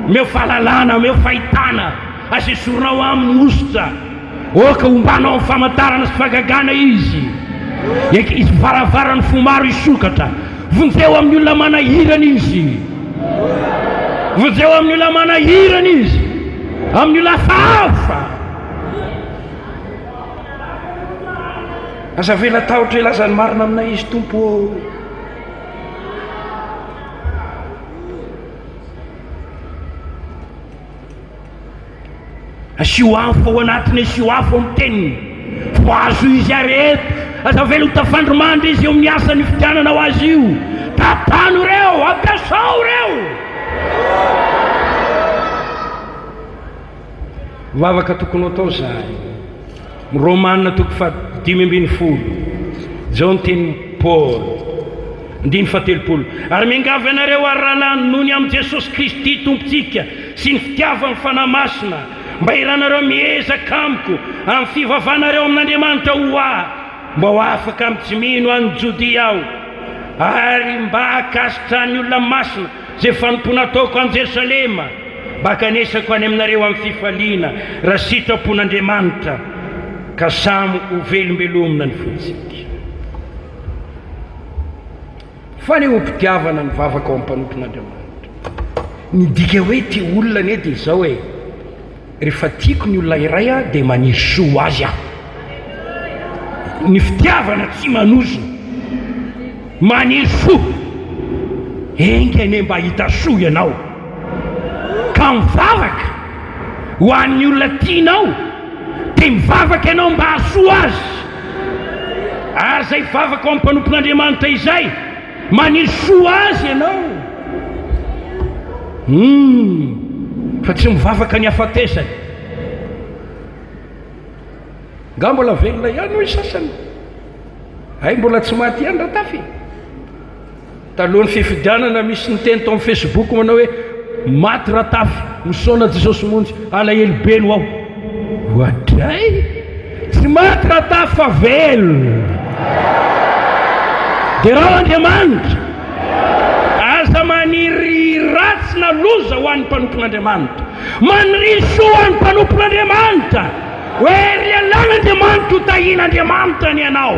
Omeo fahalalana, omeo fahitana. Aza esorinao aminy hosotra. Aoka hombanao amin'ny famantarana sy fahagagana izy. Eka, hisy varavaran'ny fo maro hisokatra. Vonjeo amin'ny olona manahirana izy. Vonjeo amin'ny olona manahirana izy. Amin'ny olona hafahafa. Aza avela tahotra hilaza ny marina aminay izy, Tompo ô. Asio afo ao anatiny, asio afo amin'ny teniny. Voazo izy ary eto. Aza avela ho tafandry mandry izy eo amin'ny asa nifidianana ho azy io. Tantano ireo, ampiasao ireo. Vavaka tokony ho atao izany. Romana toko faha-15. Izao ny tenin'i Paoly, andininy faha-30, Ary miangavy anareo aho, rahalahy, noho ny amin'i Jesosy Kristy Tompontsika sy ny fitiavan'ny Fanahy Masina, mba hiranareo miezaka amiko amin'ny fivavahanareo amin'Andriamanitra ho ahy, mba ho afaka amin'ny tsy mino any Jodia aho, ary mba hankasitrahan'ny olona masina izay fanompoana ataoko any Jerosalema, mba hankanesako any aminareo amin'ny fifaliana, raha sitrapon'Andriamanitra, ka samy ho velombelomina ny fontsika. Fanehoam-pitiavana ny vavaka ao amin'ny mpanompon'Andriamanitra. Ny dika hoe tia olona anie dia izao e, rehefa tiako ny olona iray aho dia maniry soa ho azy aho. Ny fitiavana tsy manozona, maniry soa. Enga anie mba hahita soa ianao ka mivavaka ho an'ny olona tianao. Dia mivavaka ianao mba hahasoa azy. Ary izay vavaka ao amin'ny mpanompon'Andriamanitra izay, maniry soa azy ianao. Hum, fa tsy mivavaka ny hafatesany. Nga mbola velona ihany hoy sasany. Hay mbola tsy maty ihany Ratafy. Talohan'ny fifidianana misy niteny tao amin'ny Facebook manao hoe maty Ratafy, misaona Jesosy Monjy, alahelo be no ao. Oadray! Tsy maty Ratafy fa velona. Derao Andriamanitra. Aza maniry ratsy na loza ho an'ny mpanompon'Andriamanitra. Maniria soa ho an'ny mpanompon'Andriamanitra. Hoe ry lalan'Andriamanitra ho tahian'Andriamanitra ny anao.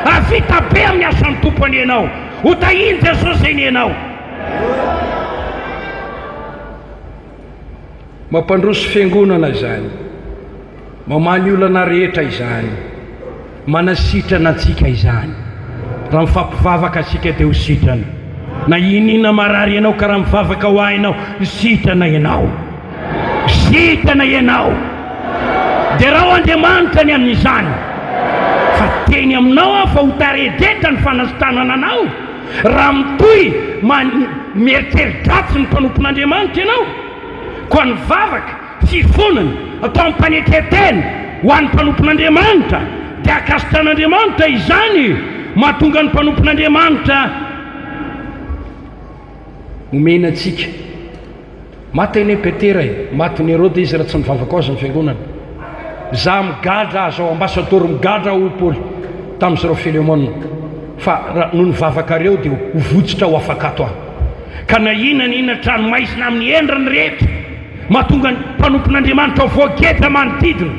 Hahavita be amin'ny asan'ny Tompo anie ianao. Ho tahian'i Jesosy anie ianao. Mampandroso fiangonana izany. Mamaha ny olana rehetra izany. Manasitrana antsika izany. Raha mifampivavaka isika dia ho sitrana. Na inona marary ianao ka raha mivavaka ho ahy ianao, sitrana ianao. Sitrana ianao. Derao Andriamanitra ny amin'izany. Fa teny aminao aho fa ho taredretra ny fanasitranana anao raha mitohy mieritreri-dratsy ny mpanompon'Andriamanitra ianao. Koa ny vavaka fifonana atao amim-panetren-tena ho an'ny mpanompon'Andriamanitra dia ankasitran'Andriamanitra izany, mahatonga ny mpanompon'Andriamanitra omena antsika. Maty anie Petera e, matin'i Heroda izy raha tsy nivavaka ho azy ny fiangonana. Za migadra aza ao ambasadaoro migadra aho hoy Paoly tamin'ny zareo Filemona fa raha noho ny vavakareo dia ho votsitra ho afaka ato aho. Ka na inona na inona trano maizina amin'ny endriny rehetra mahatonga ny mpanompon'Andriamanitra ho voageja manodidina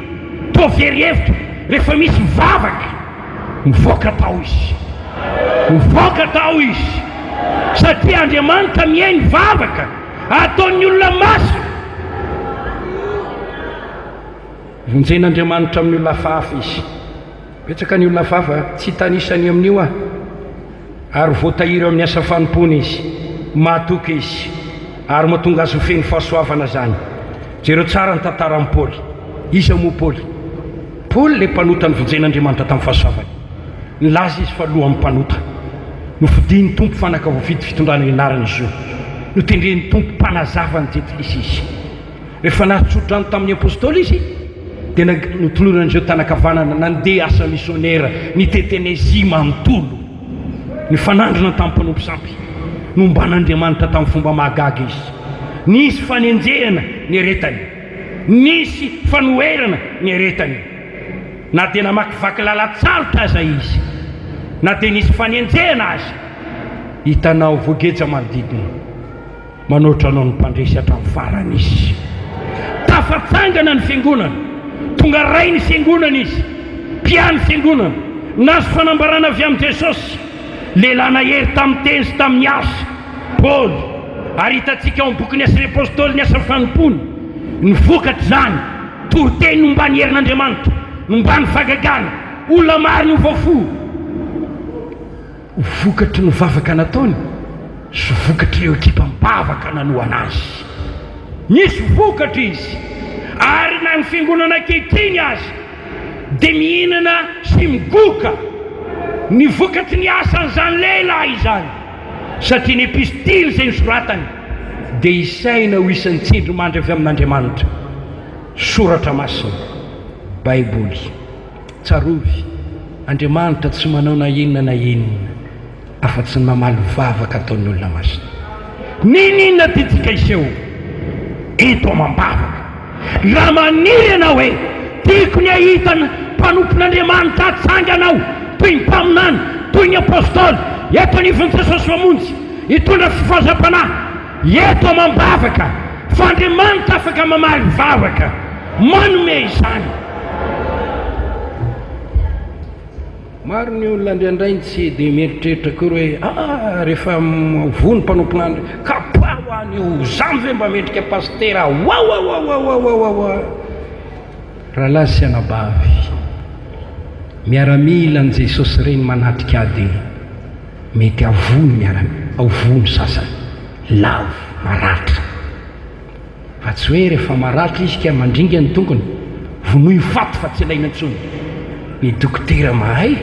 toa very hevitra rehefa misy vavaka Mivoaka tao izy. Mivoaka tao izy. Satria Andriamanitra mihaino vavaka ataon'ny olona masina. Vonjen'Andriamanitra amin'ny olona hafahafa izy. Betsaka ny olona hafahafa, tsy hitanisa ny amin'io aho. Ary voatahiry ao amin'ny asa fanompoana izy. Mahatoky izy. Ary mahatonga azy ho feno fahasoavana izany. Jereo tsara ny tantaran'i Paoly. Iza moa Paoly? Paoly ilay mpanota novonjen'Andriamanitra tamin'ny fahasoavany. Nilaza izy fa lohan'ny mpanota. Nofidin'ny Tompo fanaka voafidy fitondrana ny anarany izy io. Notendren'ny Tompo mpanazava ny jentilisa izy. Rehefa nahazo tsodrano tamin'ny Apostoly izy, dia notoloran'izy ireo tanan-kavanana nandeha asa misionera nitety an'i Azia manontolo. Nifanandrina tamin'ny mpanompo sampy. Nomban'Andriamanitra tamin'ny fomba mahagaga izy. Nisy fanenjehana niaretany. Nisy fanoherana niaretany. Na dia namakivaky lalan-tsarotra aza izy, na dia nisy fanenjehana aza, hitanao voageja manodidina. Manoatra anao ny mpandresy hatramin'ny farany izy. Tafatsangana ny fiangonana. Tonga ray ny fiangonana izy. Mpiahy ny fiangonana. Nahazo fanambarana avy amin'i Jesosy. Lehilahy nahery tamin'ny teny sy tamin'ny asa, Paoly. Ary hitantsika ao amin'ny bokin'ny Asan'ny Apostoly ny asa fanompoany. Ny vokatr'izany, toriteny nomban'ny herin'Andriamanitra, nomban'ny fahagagana, olona maro niova fo. Vokatry ny vavaka nataony sy vokatr'ireo ekipam-bavaka nanohana azy. Nisy vokatra izy, ary na ny fiangonana ankehitriny aza dia mihinana sy migoka ny vokatry ny asan'izany lehilahy izany. Satria ny epistily izay nosoratany dia isaina ho isan'ny tsindrimandry avy amin'Andriamanitra. Soratra Masina, Baiboly. Tsarovy, Andriamanitra tsy manao na inona na inona afa-tsy ny mamaly vavaka ataon'ny olona masina. N'inon'inona tiantsika hiseho eto amam-bavaka. Raha maniry ianao hoe, Tiako ny hahita ny mpanompon'Andriamanitra hatsangana aho toy ny mpaminany, toy ny apostoly, eto anivon'i Jesosy Mamonjy, hitondra fifazam-panahy eto amam-bavaka, fa Andriamanitra afaka mamaly vavaka, manome izany. Maro ny olona indraindray tsy dia mieritreritra akory hoe ah rehefa voa ny mpanompon'Andri kapaho any io, zany ve mba mendrika pasitera wawawawawawawa. Rahalahy sy anabavy, miaramila an'i Jesosy ireny manatrika ady mety havoa ny miaramila, havoa ny sasany, lavo, maratra. Fa tsy hoe rehefa maratra izy ka mandringa ny tongony, vonoy ho faty fa tsy ilaina intsony. Ny dokotera mahay,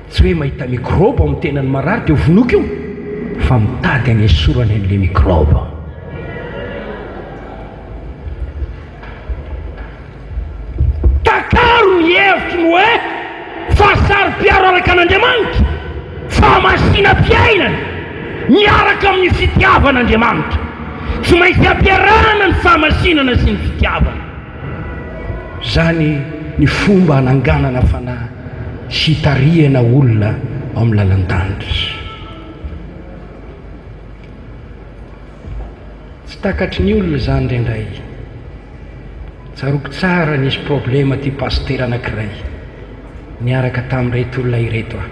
tsy hoe mahita mikrôba ao amin'ny tenan'ny marary dia vonoiko io, fa mitady hanesorana an'ilay mikrôba. Takaro ny hevitry ny hoe fahasaro-piaro araka an'Andriamanitra, fahamasinam-piainana miaraka amin'ny fitiavan'Andriamanitra. Tsy maintsy ampiarahana ny fahamasinana sy ny fitiavana. Izany ny fomba hananganana fanahy sy hitarihana olona ao amin'ny lalan-danitra. Tsy takatry ny olona izany indraindray. Tsaroako tsara nisy problema ty pasitera anakiray niaraka tamin'ireto olona ireto aho.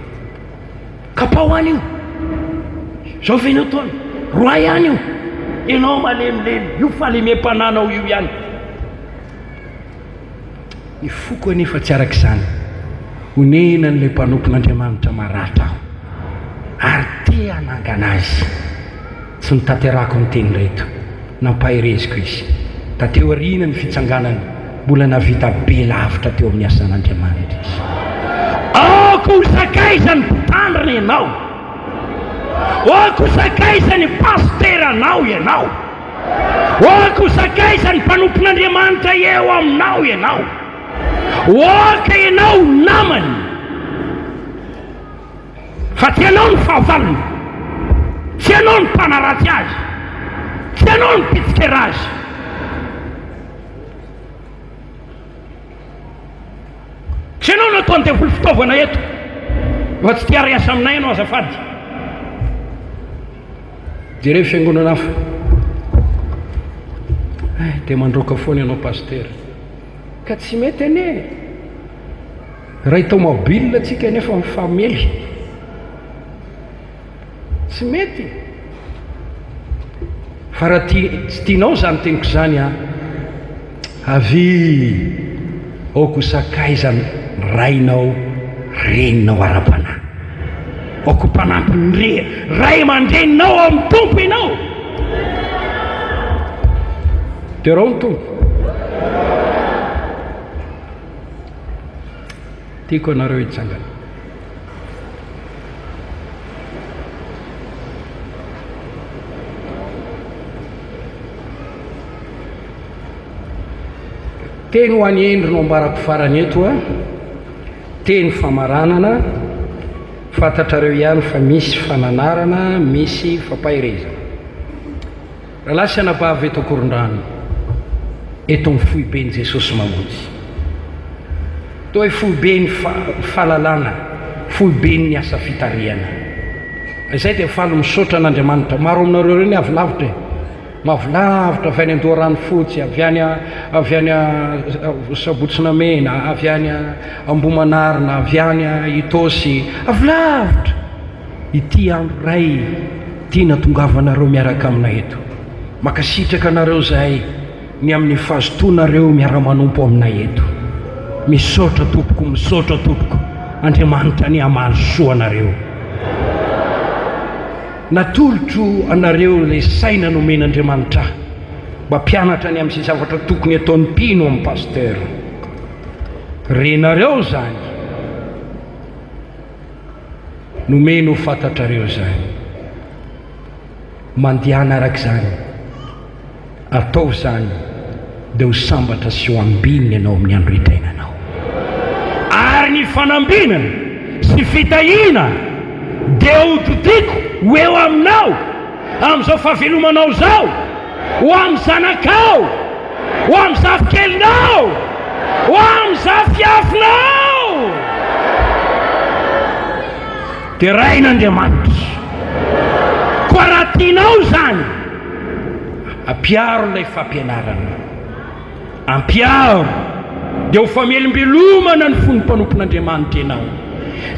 Kapao any io! Zao ve no ataony? Roahy any io! Ianao malemilemy, io fahalemem-pananao io ihany. Ny foko anefa tsy araka izany. Onenan'ilay mpanompon'Andriamanitra maratra aho, ary te hanangana azy. Tsy notanterahako ny teny ireto. Nampahereziko izy. Taty aoriana ny fitsanganany, mbola nahavita be lavitra teo amin'ny asan'Andriamanitra izy. Aoka ho sakaizan'ny mpitandrina ianao. Aoka ho sakaizan'ny pasiteranao ianao. Aoka ho sakaizan'ny mpanompon'Andriamanitra eo aminao ianao. Aoka ianao ho namany, fa tsy ianao no fahavalony, tsy ianao no mpanaratsy azy, tsy ianao no mpitsikera azy. Tsy ianao no ataon'ny devoly fitaovana eto. Raha tsy te hiara-hiasa aminay ianao azafady. Jereo fiangonana hafa. Eh, dia mandroaka foana ianao pasitera. Ka tsy mety anie. Iray tomobile tsika nefa mifamely. Tsy mety. Fa raha tia, tsy tianao izany teniko izany an, avia aoka ho sakaiza ny rainao, reninao ara-panahy. Aoka ho mpanampy ny re, ray aman-dreninao ao amin'ny Tompo ianao. Derao ny Tompo. Tiako ianareo hitsangana. Teny ho an'i Hendry no ambarako farany eto a. Teny famaranana, fantatrareo ihany fa misy fananarana, misy fampaherezana. Rahalahy sy anabavy eto Ankorondrano, eto amin'ny foiben'i Jesosy Mamonjy. Toa hoe foiben'ny fahalalana, foiben'ny asa fitarihana. Izay dia faly misaotra an'Andriamanitra. Maro aminareo ireo ny avy lavitra e. Mavy lavitra avy any Andoharanofotsy, avy any avy any Sabotsinamena, avy any Ambohimanarina, avy any Itaosy, avy lavitra. Ity andro iray ity natongavanareo miaraka aminay eto. Mankasitraka anareo izahay ny amin'ny fahazotoanareo miara-manompo aminay eto. Misaotra tompoko, misaotra tompoko. Andriamanitra anie hamaly soa anareo. Natolotro anareo ilay saina nomen'Andriamanitra ahy mba mpianatra ny amin'izay zavatra tokony ataon'ny mpino amin'ny pasteur. Renareo izany. Nomeny ho fantatrareo izany. Mandehana araka izany. Ataovy izany dia ho sambatra sy ho ambinina ianao amin'ny andro hiainanao. Ary ny fanambinana sy fitahiana dia hodidiko ho eo aminao amin'izao fahavelomanao izao, ho amin'ny zanakao, ho amin'ny zafikelinao, ho amin'ny zafiafinao. Deraina Andriamanitra. Koa raha tianao izany, Ampiaro ilay fampianarana. Ampiaro, dia ho famelombelomana ny fon'ny mpanompon'Andriamanitra ianao.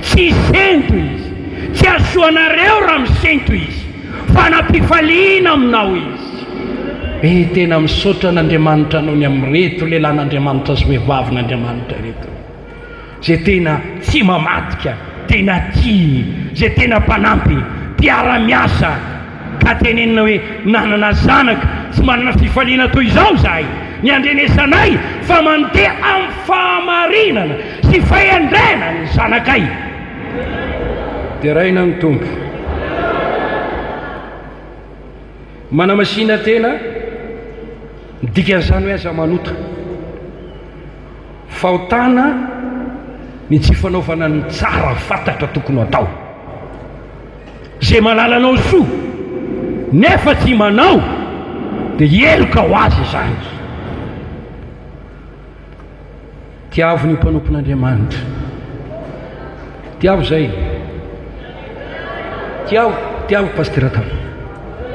Tsy hisento izy, tsy hahasoa anareo raha misento izy, fa hanam-pifaliana aminao izy. Eh, tena misaotra an'Andriamanitra noho ny amin'ireto lehilahin'Andriamanitra sy vehivavin'Andriamanitra ireto. Izay tena tsy mamadika, tena tia, izay tena mpanampy, mpiara-miasa, ka tenenina hoe nanana zanaka tsy manana fifaliana toy izao izahay, ny andrenesanay fa mandeha amin'ny fahamarinana sy fahendrena ny zanakay. Deraina ny Tompo. Manamasina tena, ny dikan'izany hoe aza manota. Fahotana ny tsy fanaovana ny tsara fantatra tokony ho atao. Izay mahalala anao soa nefa tsy manao dia heloka ho azy izany. Tiavo ny mpanompon'Andriamanitra. Tiavo izay. Tiavo, tiavo Pasitera Tava.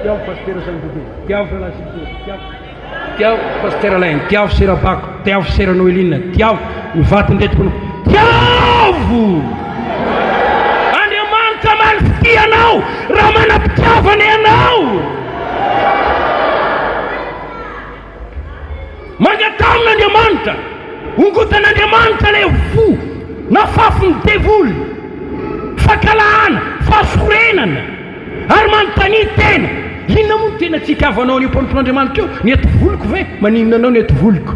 Tiavo Pasitera Sandobe. Tiavo Rahalahy Silvio. Tiavo. Tiavo Pasitera Alain. Tiavo Sera Bako. Tiavo Sera Noeline. Tiavo ny vadin'ireto mpanompo. Tiavo! Andriamanitra maly fitia anao raha manam-pitiavana ianao. Mangataha amin'Andriamanitra, hongotan'Andriamanitra ilay fo nafafin'ny devoly, fankahalana, fahasorenana, ary manontania tena, inona moa no tena tsy itiavanao an'io mpanompon'Andriamanitra io? Ny eto voloko ve? Maninona anao ny eto voloko?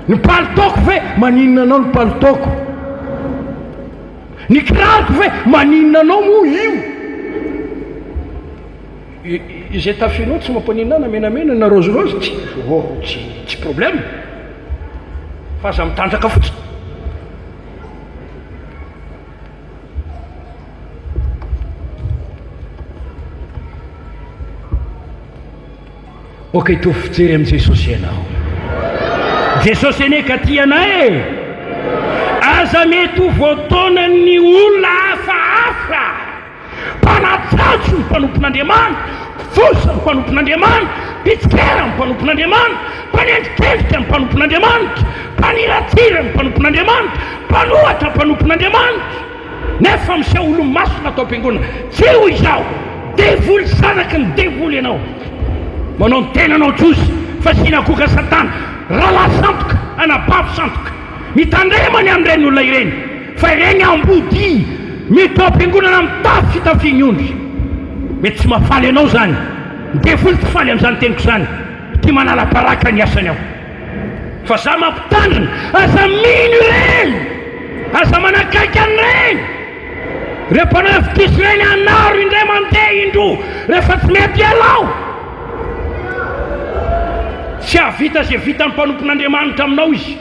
Ny palitaoko ve? Maninona anao ny palitaoko? Ny kiraroko ve? Maninona anao moa io? Izay tafianao tsy mampaninona ahy na menamena na rose rose tsy oh tsy tsy problème fa aza mitanjaka fotsiny. Ok hitovy fijery amin'i Jesosy ianao. Jesosy anie ka tia anay e! Aza mety ho voataonan'ny olona hafahafa. Mpanatsatso ny mpanompon'Andriamanitra, mpifosa ny mpanompon'Andriamanitra, mpitsikera ny mpanompon'Andriamanitra, mpanendrikendrika ny mpanompon'Andriamanitra, mpaniratsira ny mpanompon'Andriamanitra, mpanohatra mpanompon'Andriamanitra, nefa miseho olo-masina ato am-piangonana. Tsy ho izaho, devoly zanaky ny devoly ianao. Manao ny tenanao jiosy fa synagoga satana, rahalahy sandoka, anabavy sandoka. Mitandrema ny amin'ireny olona ireny. Fa ireny ambodia mety ao am-piangonana mitafy fitafian'ny ondry. Mety tsy mahafaly anao izany. Ny devoly tsy faly amin'izany teniko izany. Tia manala baraka ny asany ao. Fa za mampitandrina, aza mino ireny! Aza manakaiky an'ireny! Ireo mpanao hevi-diso ireny anaro indray mandeha indroa rehefa tsy mety ialao. Tsy hahavita izay vitan'ny mpanompon'Andriamanitra aminao izy.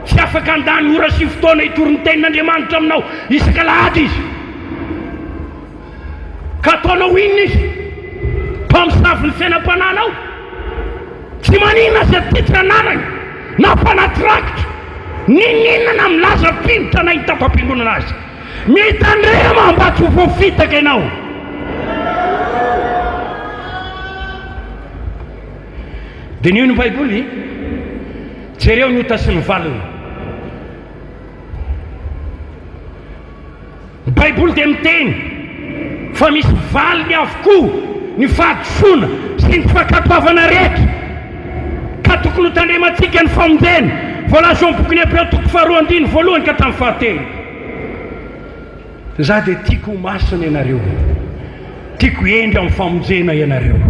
Tsy afaka handany ora sy fotoana hitory ny tenin'Andriamanitra aminao isak'alahady izy. Ka ataonao inona izy? Mpamosavy ny fiainam-panahinao? Tsy maninona izay titre anarany na mpanaty rakitra, n'inon'inona na milaza mpino tranainy tato am-piangonana azy. Mitandrema mba tsy ho voafitaka ianao. Diniho ny Baiboly, jereo ny ota sy ny valiny. Ny Baiboly dia miteny fa misy valiny avokoa ny fahadisoana sy ny tsy fankatoavana rehetra, ka tokony hotandremantsika ny famonjena, voalaza ao amin'ny bokin'ny Hebreo toko faharoa andininy voalohany ka hatramin'ny fahatelo. Za dia tiako ho masina ianareo, tiako hendry amin'ny famonjena ianareo.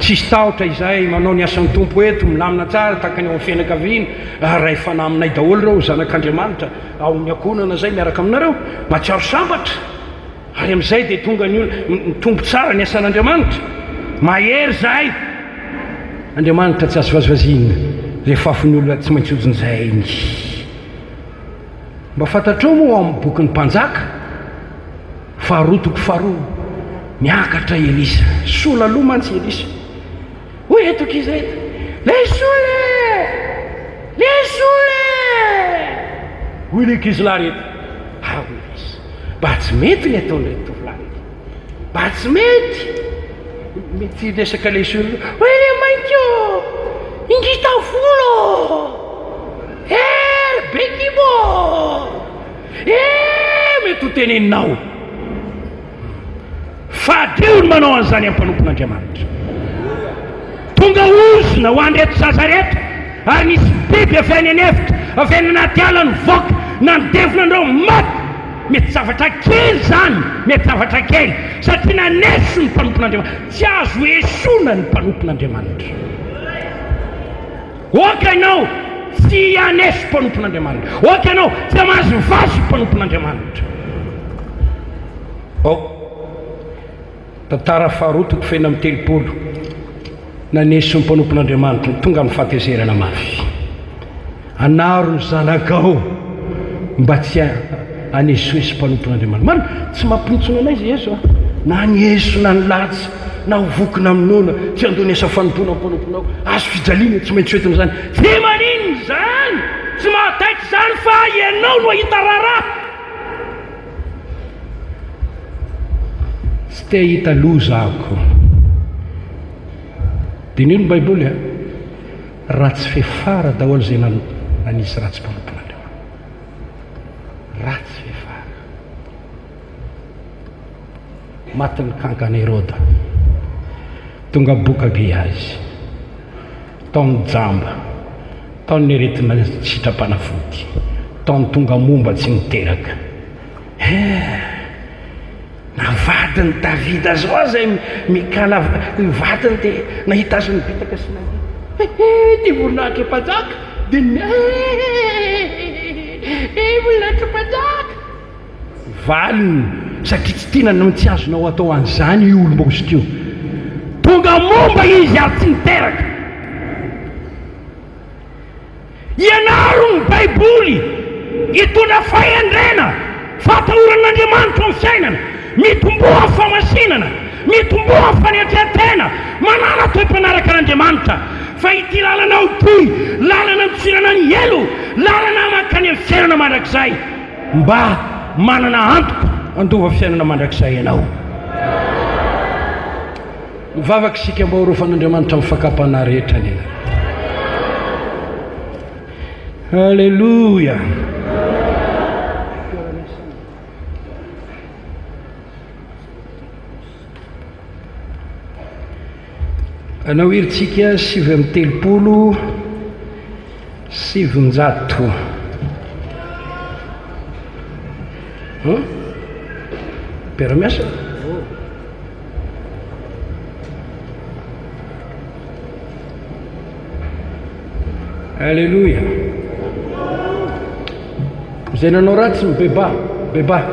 Tsisy tahotra izahay manao ny asan'ny Tompo eto, milamina tsara tahaka ny ao amin'ny fianakaviana, ary ray fanahy aminay daholo ireo zanak'Andriamanitra ao amin'ny ankohonana izay miaraka aminareo, mahatsiaro sambatra. Ary amin'izay dia tonga ny olona, mitombo tsara ny asan'Andriamanitra. Mahery izahay. Andriamanitra tsy azo vazivaziana. Izay fafon'ny olona tsy maintsy hojinjainy. Mba fantatrao moa ao amin'ny bokin'ny Mpanjaka, faharoa toko faharoa, miakatra i Elisa. Sola loha mantsy i Elisa. Hoy ireto ankizy ireto, Lesola e! Lesola e! Hoy ny ankizilahy ireto. Ah, hoy Elisa, mba tsy mety ny ataon'ireto tovolahy ireto. Mba tsy mety. Mety resaka lesola. Hoy le mainty ô! Ingita volo ô! Eh, ry be kibo ô! Eh, mety ho teneninao. Fadio ny manao an'izany amin'ny mpanompon'Andriamanitra. Tonga ozona ho an'ireto zaza ireto, ary nisy biby avy any an'efitra, avy any anaty ala nivoaka, nandevona an'ireo maty. Mety zavatra kely izany, mety zavatra kely, satria naneso ny mpanompon'Andriamanitra. Tsy azo esoina ny mpanompon'Andriamanitra. Aoka ianao tsy haneso mpanompon'Andriamanitra. Aoka ianao tsy hamazivazy mpanompon'Andriamanitra. Ao. Tantara faharoa toko fahenina amby 30. Naneso ny mpanompon'Andriamanitra, tonga amin'ny fahatezerana mafy. Anaro ny zanakao mba tsy hanesoeso mpanompon'Andriamanitra. Marina, tsy mampintsona anay izay eso a. Na ny eso na ny latsa, na ho voky na minoana, tsy handoa ny asa fanompoana ny mpanomponao. Hazo fijaliana tsy maintsy hoentina izany. Tsy maninona izany, tsy mahataitra izany fa ianao no hahita raharaha. Tsy te hahita loza aho ko. Diniho ny Baiboly a. Ratsy fiafara daholo izay nanisy ratsy mpanompon'Andriamanitra. Ratsy fiafara. Matin'ny kankana Heroda. Tonga boka Gehazy. Tao ny jamba. Tao ny aretina sitram-panafody. Tao ny tonga momba tsy niteraka. Eh! Na vadin'i Davida zao aza i Mikala ny vadiny dia nahita azy nibitaka sy nandihy. He ty voninahitry mpanjaka dia he voninahitry mpanjaka. Valiny, satria tsy tiana no tsy azonao atao an'izany io olom-boahosotra io. Tonga momba izy ary tsy niteraka. Ianaro ny Baiboly hitondra fahendrena, fahatahorana an'Andriamanitra ao amin'ny fiainana, mitomboa amin'ny fahamasinana, mitomboa amin'ny fanetren-tena, manàna toe-panaraka an'Andriamanitra, fa ity lalanao ity, lalana mitsirana ny helo, lalana mankany amin'ny fiainana mandrakizay, mba manana antoka handova fiainana mandrakizay ianao. Mivavaka isika mba ho rofan'Andriamanitra amin'ny fakam-panahy rehetra anie nareo. Alléluia. Anao herintsika 939. Hum? Mpiara-miasa? Alléluia. Izay nanao ratsy mibebaha, bebaha.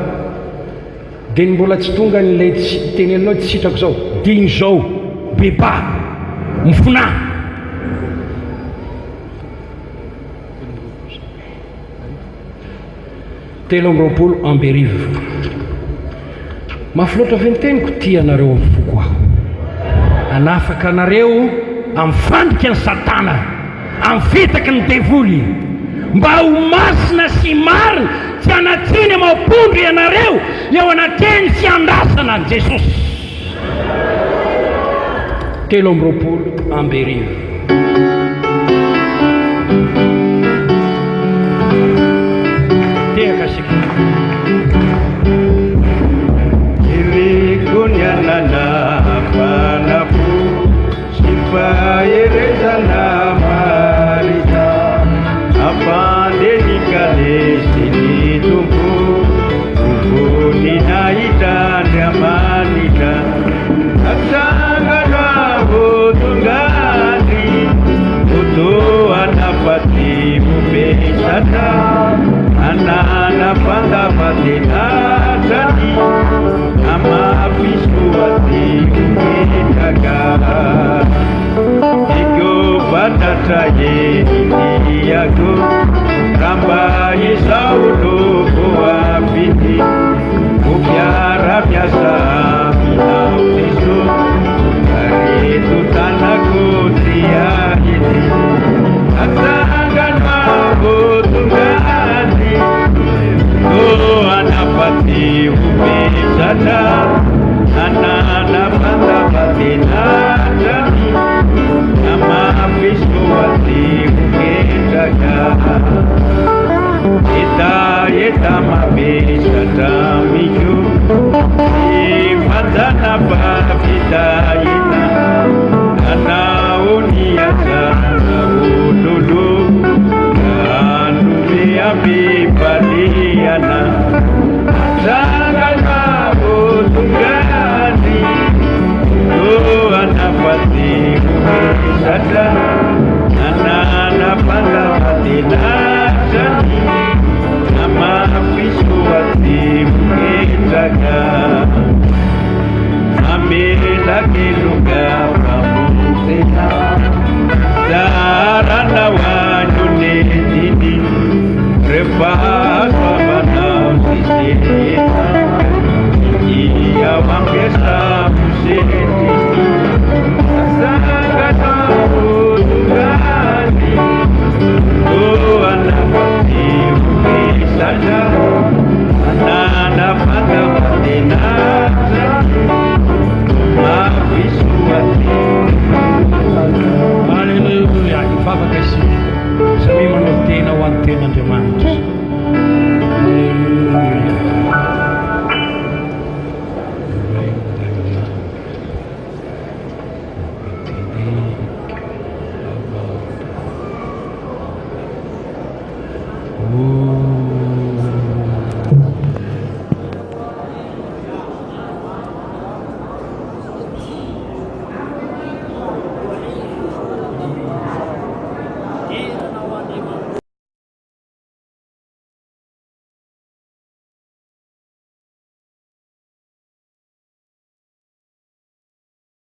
Dia ny mbola tsy tonga ny ilay tsy teneninao tsy sitrako izao. Diny izao, bebaha, mifonà. 1023. Mafy loatra ve ny teniko? Tia anareo amin'ny foko aho. Hanafaka anareo amin'ny fandrika ny Satana, amin'ny fitaky ny devoly, mba ho masina sy marina, tsy hanan-tsiny amam-pondro ianareo eo anatrehan'ny fiandrasana an'i Jesosy. 1023. Tehaka isika. Iriko ny hanana hafanam-po sy faherezana maharitra Hampandeha ny kalesy ny Tompo ho voninahitra Andriamanitra Atsangano aho tonga andry ho tohana fa tsy ho vesatra Hanana fandavan-tena hatrany. ho ketraka. Tiako fatratra e ny diako, raha mba izaho no voafidy ho mpiara-miasa aminao Jesoa, Areto tanako tsy ahidy, atsangano aho tonga aty, tohana fa tsy ho vesatra, anana fandavan-tena hatrany, hamafiso fa tsy ho ketraka. Hetaheta mavesatra amiko, tsy fanjana fa fitahiana, hanao ny asa ololo, ka hanome am-pifaliana. Atsangano aho tonga aty, tohana fa tsy ho vesatra, anana fandavan-tena hatrany, hamafiso fa tsy ho ketraka. Mamela keloka famonjena, tsara ho an'olon-diny, rehefa hasoavanao sy sehena, dia mampiasa mosena.